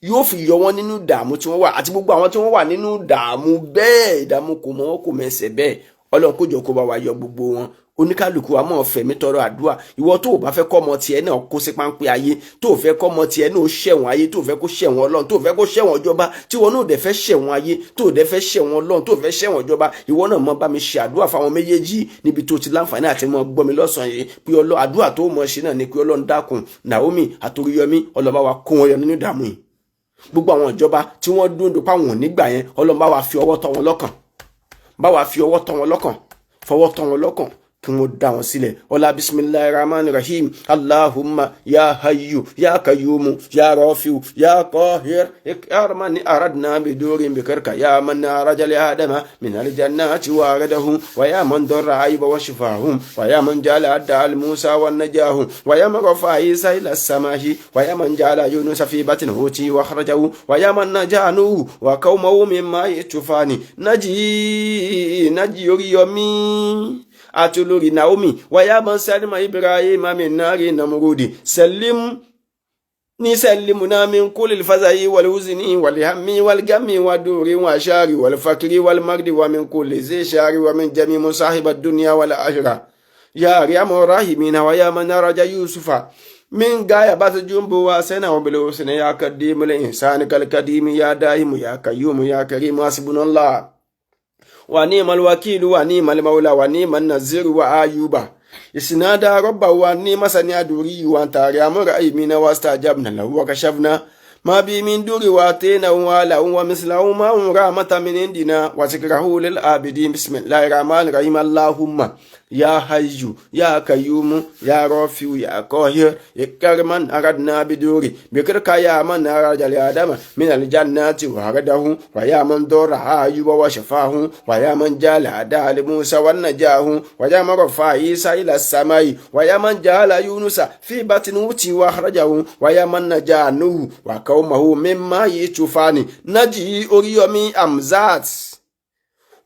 yóò fi yọ wọ́n nínú ìdààmú tí wọ́n wà, àti gbogbo àwọn tí wọ́n wà nínú ìdààmú bẹ́ẹ̀, ìdààmú kò mọ wọn kò mẹsẹ̀ bẹ́ẹ̀. Ọlọ́run kó jọ kó bá wa yọ gbogbo wọn. Oníkálukú wa máa fẹ̀mí tọrọ àdúrà. Ìwọ tó o bá fẹ́ kọ́ ọmọ tiẹ̀ náà kó sí páńpẹ́ ayé, tó o fẹ́ kọ́ ọmọ tiẹ̀ náà ṣẹ̀wọ̀n ayé, tó o fẹ́ kó ṣẹ̀wọ̀n Ọlọ́run, tó o fẹ́ kó ṣẹ̀wọ̀n ìjọba, tí ìwọ náà dẹ̀ fẹ́ ṣẹ̀wọ̀n ayé, tó o dẹ̀ fẹ́ ṣẹ̀wọ̀n Ọlọ́run, tó o fẹ́ ṣẹ̀wọ̀n ìjọba, ìwọ náà mọ bá mi ṣe àdúrà fáwọn méjèèjì níbi tó ti láǹfààní àti mọ gbọ́ mi lọ́sàn-án yìí pé ọlọ́ àdúrà tó mọ̀ ṣe náà ni pé, Ọlọ́run, dákun, Naomi àtOríyọmí, Ọlọ́run, bá wa kó wọn yọ nínú ìdààmú yìí. Gbogbo àwọn ìjọba tí wọ́n dúndùn páwọn ò nígbà yẹn, Ọlọ́run, bá wa fi ọwọ́ tọ́ wọn lọ́kàn, bá wa fi ọwọ́ tọ́ wọn lọ́kàn, fọwọ́ tọ́ wọn lọ́kàn, Kí wọ́n dá wọn sílẹ̀. Ọlá bisimilahi rahman rahim. Allahumma ya hayyu ya kayyumu ya rafiu ya qahir ikar man aradna bidurin bikirka ya man araja li adama min aljannati wa aradahu wa ya man darra ayuba wa shifahum wa ya man jala adda al musa wa najahu wa ya man rafa isa ila samahi wa ya man jala yunusa fi batni huti wa akhrajahu wa ya man najanu wa qaumahu mimma yatufani. Naji naji Oríyọmí àti olórí Naomi wàyà mọ sẹlẹmọ Ibrahim aminari namurudi sẹlim ní sẹlimu náà min kulli fazayi wal huzni wal hammi wal gammi wa duri wa shari wal fakiri wal magdi wa min kulli zi shari wa min jami musahiba dunya wal akhirah ya arhamar rahimina wa ya man raja yusufa min gaya bata jumbo wa sana wa bil husni ya kadimul insani kal kadimi ya daimu ya kayyumu ya karimu hasbunallah wa ni'mal wakilu wa ni'mal maula wa ni'man naziru wa ayuba isnada rabba wa ni'ma sani aduri wa tari amra aymina wastajabna lahu wa kashafna ma bi min duri wa atena wa la wa mislahu ma rahmatan min indina wa zikrahu lil abidin. Bismillahir rahmanir rahim. Allahumma ya hayyu ya kayyumu ya rafiu ya qahir ikarman aradna biduri bikirka ya man araja li adama min aljannati wa aradahu wa ya man dora ayuba wa shafahu wa ya man jala dali musa wa najahu wa ya man rafa isa ila samai wa ya man jala yunusa fi batni uti wa akhrajahu wa ya man naja nuhu wa qaumahu mimma yitufani. Naji Oríyọmí Hamzat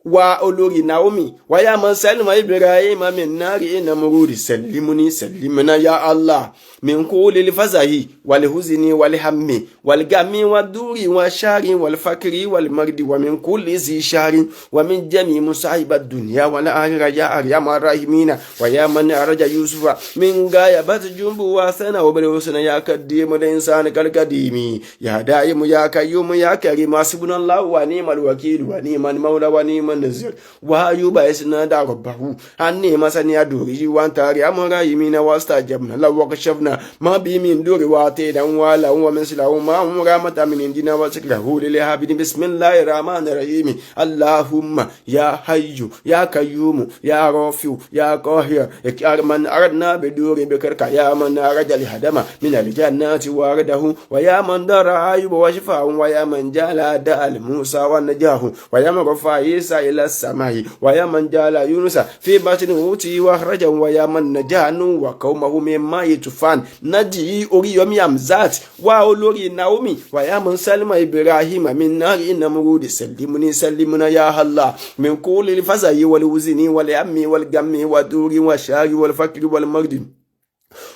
wa olórí Naomi wáyà mọ sẹlẹmọ Ibrahim min nari namurudi sẹlimuni sẹlimuna ya Allah min kulli fazahi wal huzni wal hammi wal gammi wa duri wa shari wal fakri wal mardi wa min kulli zi shari wa min jami musaiba dunya wal akhirah ya arhamar rahimina wa ya man araja yusufa min gayabat jumbu wa sana wa bil husna ya kadimu lil insani kal kadimi ya daimu ya kayyumu ya karim hasbunallahu wa ni'mal wakil wa ni'mal maula wa ni'man nazir wa ayuba isnada rabbahu anni masani aduri wa tari amara yimina wastajabna la wakashafna ma bi min duri wa te dan wa la wa min silahu ma rahmatan min indina wa zikrahu lil habidin. Bismillahir rahmanir rahim. Allahumma ya hayyu ya kayyumu ya rafiu ya qahir ikar man aradna biduri bikarka ya man araja li hadama min aljannati wa aradahu wa ya man dara ayuba wa shifahu wa ya man jala dal musa wa najahu wa ya man rafa isa ila samai wa ya man jala yunusa fi batni uti wa akhrajahu wa ya man najanu wa qaumahu mimma yatufan. Naji Oríyọmí Hamzat wa olórí Naomi wa ya man salima Ibrahim min nari namrudi sallimuni sallimuna ya Allah min kulli fazayi wal huzni wal hammi wal gammi wa duri wa shari wal fakri wal mardi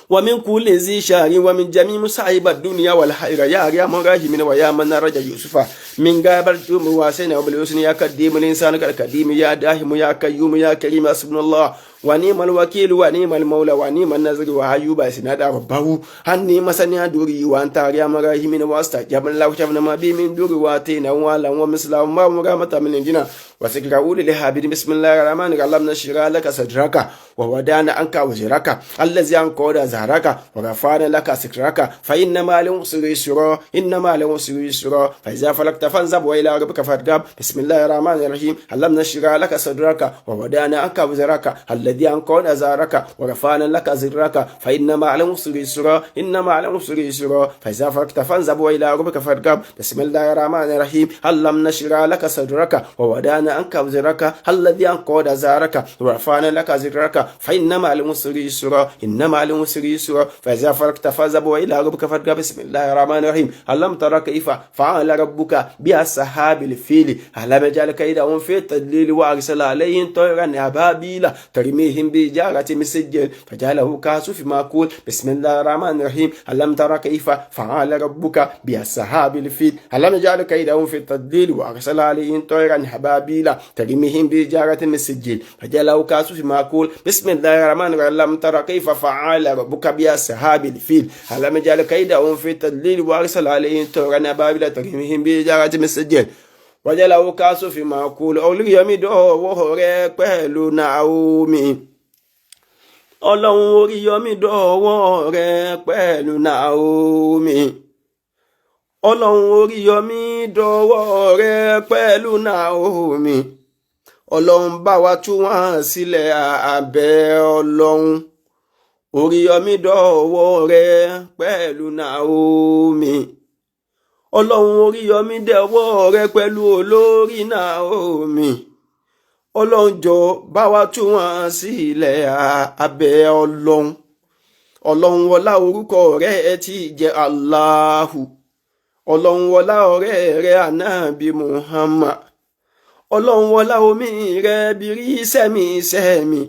wa min kulli zi shari wa min jami musaiba dunya wal hayra ya arhamar rahimin wa ya man raja yusufa min gabar jumu wa sayna wa bil husni ya kadim al insani kal kadim ya dahim ya kayyum ya karim hasbunallah wa ni'mal wakil wa ni'mal maula wa ni'man nazir wa ayuba sinada rabbahu hanni masani aduri wa anta arhamar rahimin wa astajabna lahu shabna ma bi min duri wa atina wa la wa misla ma rahmatan min indina wa zikra ulil habib. Bismillahir rahmanir rahim. Nashira laka sadraka wa wadana anka wajraka allazi anqada zahraka wa rafa'na laka sikraka fa inna ma'al usri yusra inna ma'al usri yusra fa iza falakta fanzab wa ila rabbika farghab. Bismillahir rahmanir rahim. Alam nashra laka sadraka wa wadana anka wazraka alladhi anqada zahraka wa rafa'na laka zikraka fa inna ma'al usri yusra inna ma'al usri yusra fa iza falakta fanzab wa ila rabbika farghab. Bismillahir rahmanir rahim. Alam nashra laka sadraka wa wadana anka wazraka alladhi anqada zahraka wa rafa'na laka zikraka fa inna ma'al usri yusra inna ma'al usri yusra fa iza faragta fanzab wa ila rabbika farghab. Bismillahir rahmanir rahim. Alam tara kayfa fa'ala rabbuka bi ashabil fil alam yaj'al kaydahum fi tadlil wa arsala alayhim tayran ababila tarmihim bi hijaratin min sijil fajalahu ka'asfin ma'kul. Bismillahir rahmanir rahim. Alam tara kayfa fa'ala rabbuka bi ashabil fil alam yaj'al kaydahum fi tadlil wa arsala alayhim tayran ababila tarmihim bi hijaratin min sijil fajalahu ka'asfin ma'kul. Bismillahir rahmanir rahim. Alam tara kayfa fa'ala rabbuka bi ashabil fil alam yaj'al kaydahum fi tadlil wa arsala alayhim tayran ababila tarmihim bi hijaratin min sijil wàjẹ́láwó káṣófin máa kú lọ. Oríyọmí dọ̀wọ́ rẹ pẹ̀lú Naomi. Ọlọ́run Oríyọmí dọ̀wọ́ rẹ pẹ̀lú Naomi. Ọlọ́run Oríyọmí dọ̀wọ́ rẹ pẹ̀lú Naomi. Ọlọ́run bá wa tú wọn sílẹ̀, àbẹ̀ Ọlọ́run. Oríyọmí dọ̀wọ́ rẹ pẹ̀lú Naomi. Ọlọ́run, Oríyọmí dọ̀wọ́ rẹ pẹ̀lú olórí Naomi. Ọlọ́run, jọ̀ọ́ bá wa tú wọn sílẹ̀, àbẹ̀ Ọlọ́run. Ọlọ́run, wọlá orúkọ rẹ tí jẹ́ Allahu. Ọlọ́run, wọlá ọ̀rẹ́ rẹ Ànábì Muhammad. Ọlọ́run, wọlá omi rẹ bírí sẹ́mi sẹ́mi.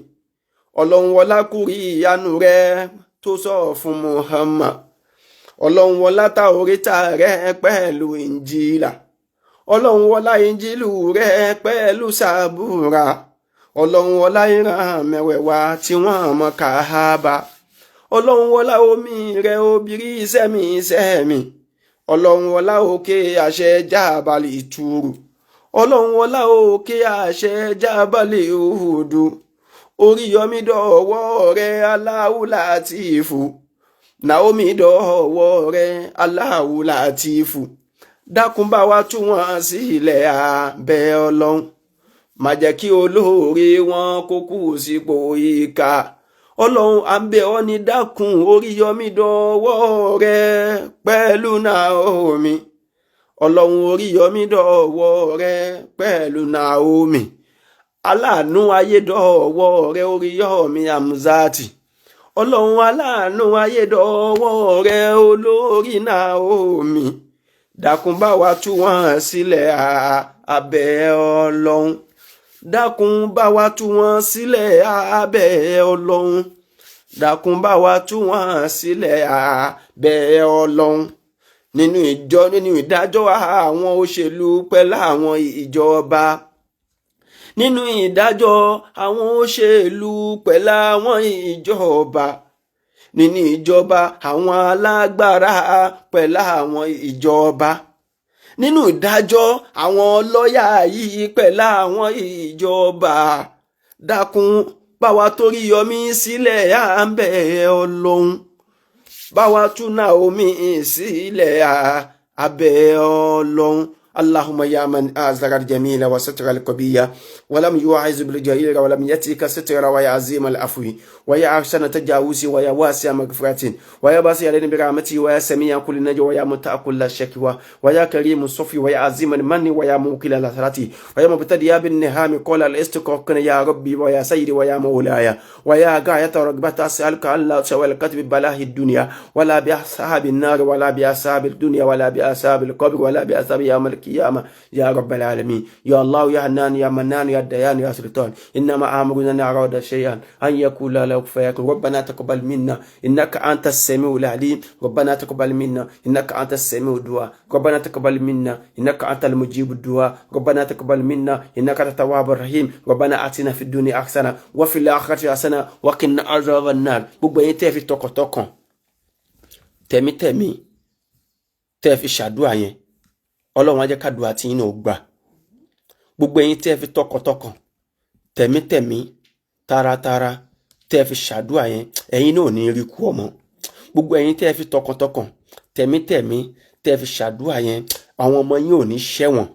Ọlọ́run, wọlá kúrí ìyanu rẹ tó sọ fún Muhammad. Ọlọ́run, wọlá ta oríta rẹ pẹ̀lú Ìnjìlá. Ọlọ́run, wọlá Ìnjìlú rẹ pẹ̀lú Sàbúrà. Ọlọ́run, wọlá ìran mẹ́wẹ̀ẹ̀wá tí wọ́n mọ̀ Káábà. Ọlọ́run, wọlá omi rẹ obìrí sẹ́mi sẹ́mi. Ọlọ́run, wọlá òkè àṣẹ Jábàlì Ìtúrù. Ọlọ́run, wọlá òkè àṣẹ Jábàlì Uhudu. Oríyọmí dọ̀wọ́ rẹ, Allahu Latifu. Naomi dọ̀wọ́ rẹ, Allahu Latifu. Dákun, bá wa tú wọn sílẹ̀, àbẹ̀ Ọlọ́run. Má jẹ́ kí olóore wọn kó kú sípò ìkà. Ọlọ́run, à ń bẹ̀ ọ́ ní, dákun. Oríyọmí dọ̀wọ́ rẹ pẹ̀lú Naomi. Ọlọ́run, Oríyọmí dọ̀wọ́ rẹ pẹ̀lú Naomi. Aláàánú ayé dọ̀wọ́ rẹ, Oríyọmí Hamzat. Ọlọ́run, aláàánú ayé dọ̀wọ́ rẹ, olórí Naomi. Dákun, bá wa tú wọn sílẹ̀, àbẹ̀ Ọlọ́run. Dákun, bá wa tú wọn sílẹ̀, àbẹ̀ Ọlọ́run. Dákun, bá wa tú wọn sílẹ̀, àbẹ̀ Ọlọ́run. Nínú ìjọ, nínú ìdájọ́ àwọn òṣèlú pẹ̀lú àwọn ìjọba, nínú ìdájọ́ àwọn òṣèlú pẹ̀lú àwọn ìjọba, nínú ìjọba àwọn alágbára pẹ̀lú àwọn ìjọba, nínú ìdájọ́ àwọn lọ́ọ̀yà yìí pẹ̀lú àwọn ìjọba, dákun, bá wa torí yọmí sílẹ̀, à ń bẹ̀ Ọlọ́run. Bá wa tú Naomi sílẹ̀, àbẹ̀ Ọlọ́run. اللهم يا من آزر الجميل وستر القبية ولم يعز بالجرير ولم يترك ستر، ويا عظيم العفو، ويا أحسن تجاوز، ويا واسع مغفرة، ويا باسع علينا برحمته، ويا سميع كل نجوى، ويا متع كل شكوى، ويا كريم الصفي، ويا عظيم المن، ويا موكل الأثرات، ويا مبتدئ بالنهام قول الاستقاق، يا ربي ويا سيدي ويا مولاي ويا غاية رغبة، أسألك ألا تسوى الكتب بلاه الدنيا ولا بأصحاب النار ولا بأصحاب الدنيا ولا بأصحاب القبر ولا بأصحاب يوم القيامة يا رب العالمين. يا الله، يا حنان، يا منان، يا ديان، يا سلطان، إنما أمرنا نراد شيئا أن يقول له فيكون. ربنا تقبل منا إنك أنت السميع العليم. ربنا تقبل منا إنك أنت السميع الدعاء. ربنا تقبل منا إنك أنت المجيب الدعاء. ربنا تقبل منا إنك أنت التواب الرحيم. ربنا آتنا في الدنيا حسنة وفي الآخرة حسنة وقنا عذاب النار. Gbogbo ẹ̀yin tẹ́ fi tọkàntọkàn, tẹ̀mítẹ̀mí, tẹ́ fi ṣàdúrà yẹn, Ọlọ́run á jẹ́ kádùá tí yín náà gbà. Gbogbo ẹ̀yin tẹ́ fi tọkàntọkàn, tẹ̀mítẹ̀mí, taratara tẹ́ fi ṣàdúrà yẹn, ẹ̀yin náà ò ní rí kú ọmọ. Gbogbo ẹ̀yin tẹ́ fi tọkàntọkàn, tẹ̀mítẹ̀mí, tẹ́ fi ṣàdúrà yẹn, àwọn ọmọ yín ò ní ṣẹ̀wọ̀n.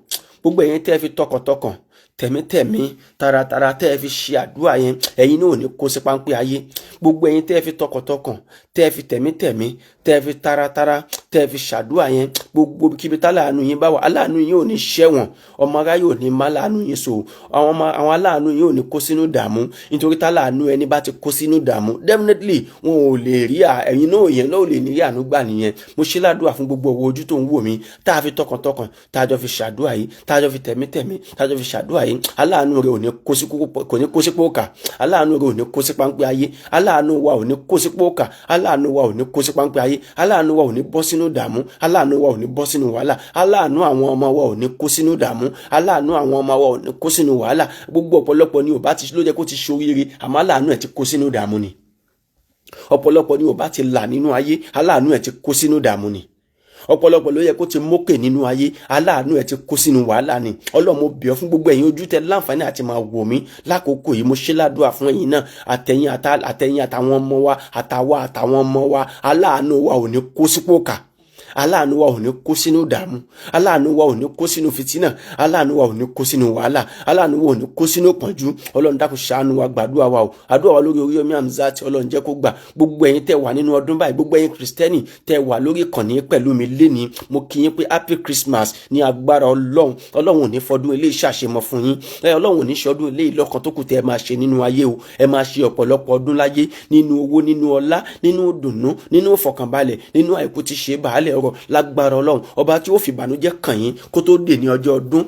Gbogbo ẹ̀yin tẹ́ fi tọkàntọkàn, tẹ̀mítẹ̀mí, taratara tẹ́ fi ṣe àdúrà yẹn, ẹ̀yin náà ò ní kó sí páńpẹ́ ayé. Gbogbo ẹ̀yin tẹ́ fi tọkàntọkàn, tẹ́ fi tẹ̀mítẹ̀mí, tẹ́ fi taratara, tẹ́ fi ṣàdúrà yẹn, gbogbo kíbi táláàánú yín bá wà, aláàánú yín ò ní ṣẹ̀wọ̀n. Ọmọ aráyé ò ní má láàánú yín so. Àwọn ọmọ àwọn aláàánú yín ò ní kó sínú dààmú, nítorí táláàánú ẹni bá ti kó sínú dààmú, definitely wọn ò lè rí ẹ̀yin náà yẹn náà ò lè ní rí àánú gbà nìyẹn. Mo ṣe ládùúrà fún gbogbo owó ojú tó ń wò mí, tá a fi tọkàntọkàn, tá a jọ fi ṣàdúrà yìí, tá a jọ fi tẹ̀mítẹ̀mí, tá a jọ fi ṣàdúrà yìí, aláàánú rẹ ò ní kó sí, kò ní kó sí pòkà. Aláàánú rẹ ò ní kó sí páńpẹ́ ayé. Aláàánú wa ò ní kó sí pòkà. Aláàánú wa ò ní kó sí páńpẹ́ ayé. Aláàánú wa ò ní bọ́ sínú dààmú. Aláàánú wa ò ní bọ́ sínú wàhálà. Aláàánú àwọn ọmọ wa ò ní kó sínú dààmú. Aláàánú àwọn ọmọ wa ò ní kó sínú wàhálà. Gbogbo ọ̀pọ̀lọpọ̀ ni ò bá ti ló jẹ́ kó ti ṣoríire, àmọ́ aláàánú ẹ̀ ti kó sínú dààmú ni. Ọ̀pọ̀lọpọ̀ ni ò bá ti là nínú ayé, aláàánú ẹ̀ ti kó sínú dààmú ni. Ọ̀pọ̀lọpọ̀ ló yẹ kó ti mókè nínú ayé, aláàánú ẹ̀ ti kó sínú wàhálà ni. Ọlọ́run, mo bẹ̀ ọ́ fún gbogbo ẹ̀yin ojú tẹ láǹfààní àti máa wò mí lákòókò yìí. Mo ṣe ládùúà fún ẹ̀yin náà, àtẹ̀yin àtẹ̀yin àtàwọn ọmọ wa, àtàwa àtàwọn ọmọ wa, aláàánú wa ò ní kó sípò kà. Aláàánú wa ò ní kó sínú ìdààmú, aláàánú wa ò ní kó sínú fìtínà, aláàánú wa ò ní kó sínú wàhálà, aláàánú wa ò ní kó sínú pọ̀njú. Ọlọ́run, dákun, ṣàánú wa, gbàdúrà wa o. Àdúrà wa lórí Oríyọmí Hamzat, Ọlọ́run jẹ́ kó gbà. Gbogbo ẹ̀yin tẹ́ wà nínú ọdún báyìí, gbogbo ẹ̀yin Kristẹni tẹ́ wà lórí ìkànnì pẹ̀lú mi lénìí, mo kí yín pé happy Christmas. Ní agbára Ọlọ́run, Ọlọ́run ò ní fọdún ilé ìṣàṣemọ fún yín. Ọlọ́run ò ní ṣọdún ilé ìlọ́kan tó kù tẹ́ ẹ máa ṣe nínú ayé o. Ẹ máa ṣe ọ̀pọ̀lọpọ̀ ọdún láyé, nínú owó, nínú ọlá, nínú dùnnú, nínú ìfọ̀kànbalẹ̀, nínú àìkú ti ṣe bàálẹ̀ ọ̀rọ̀. Lágbára Ọlọ́run ọba tí ó fi ìbànújẹ́ kàn yín kó tó dé ní ọjọ́ ọdún.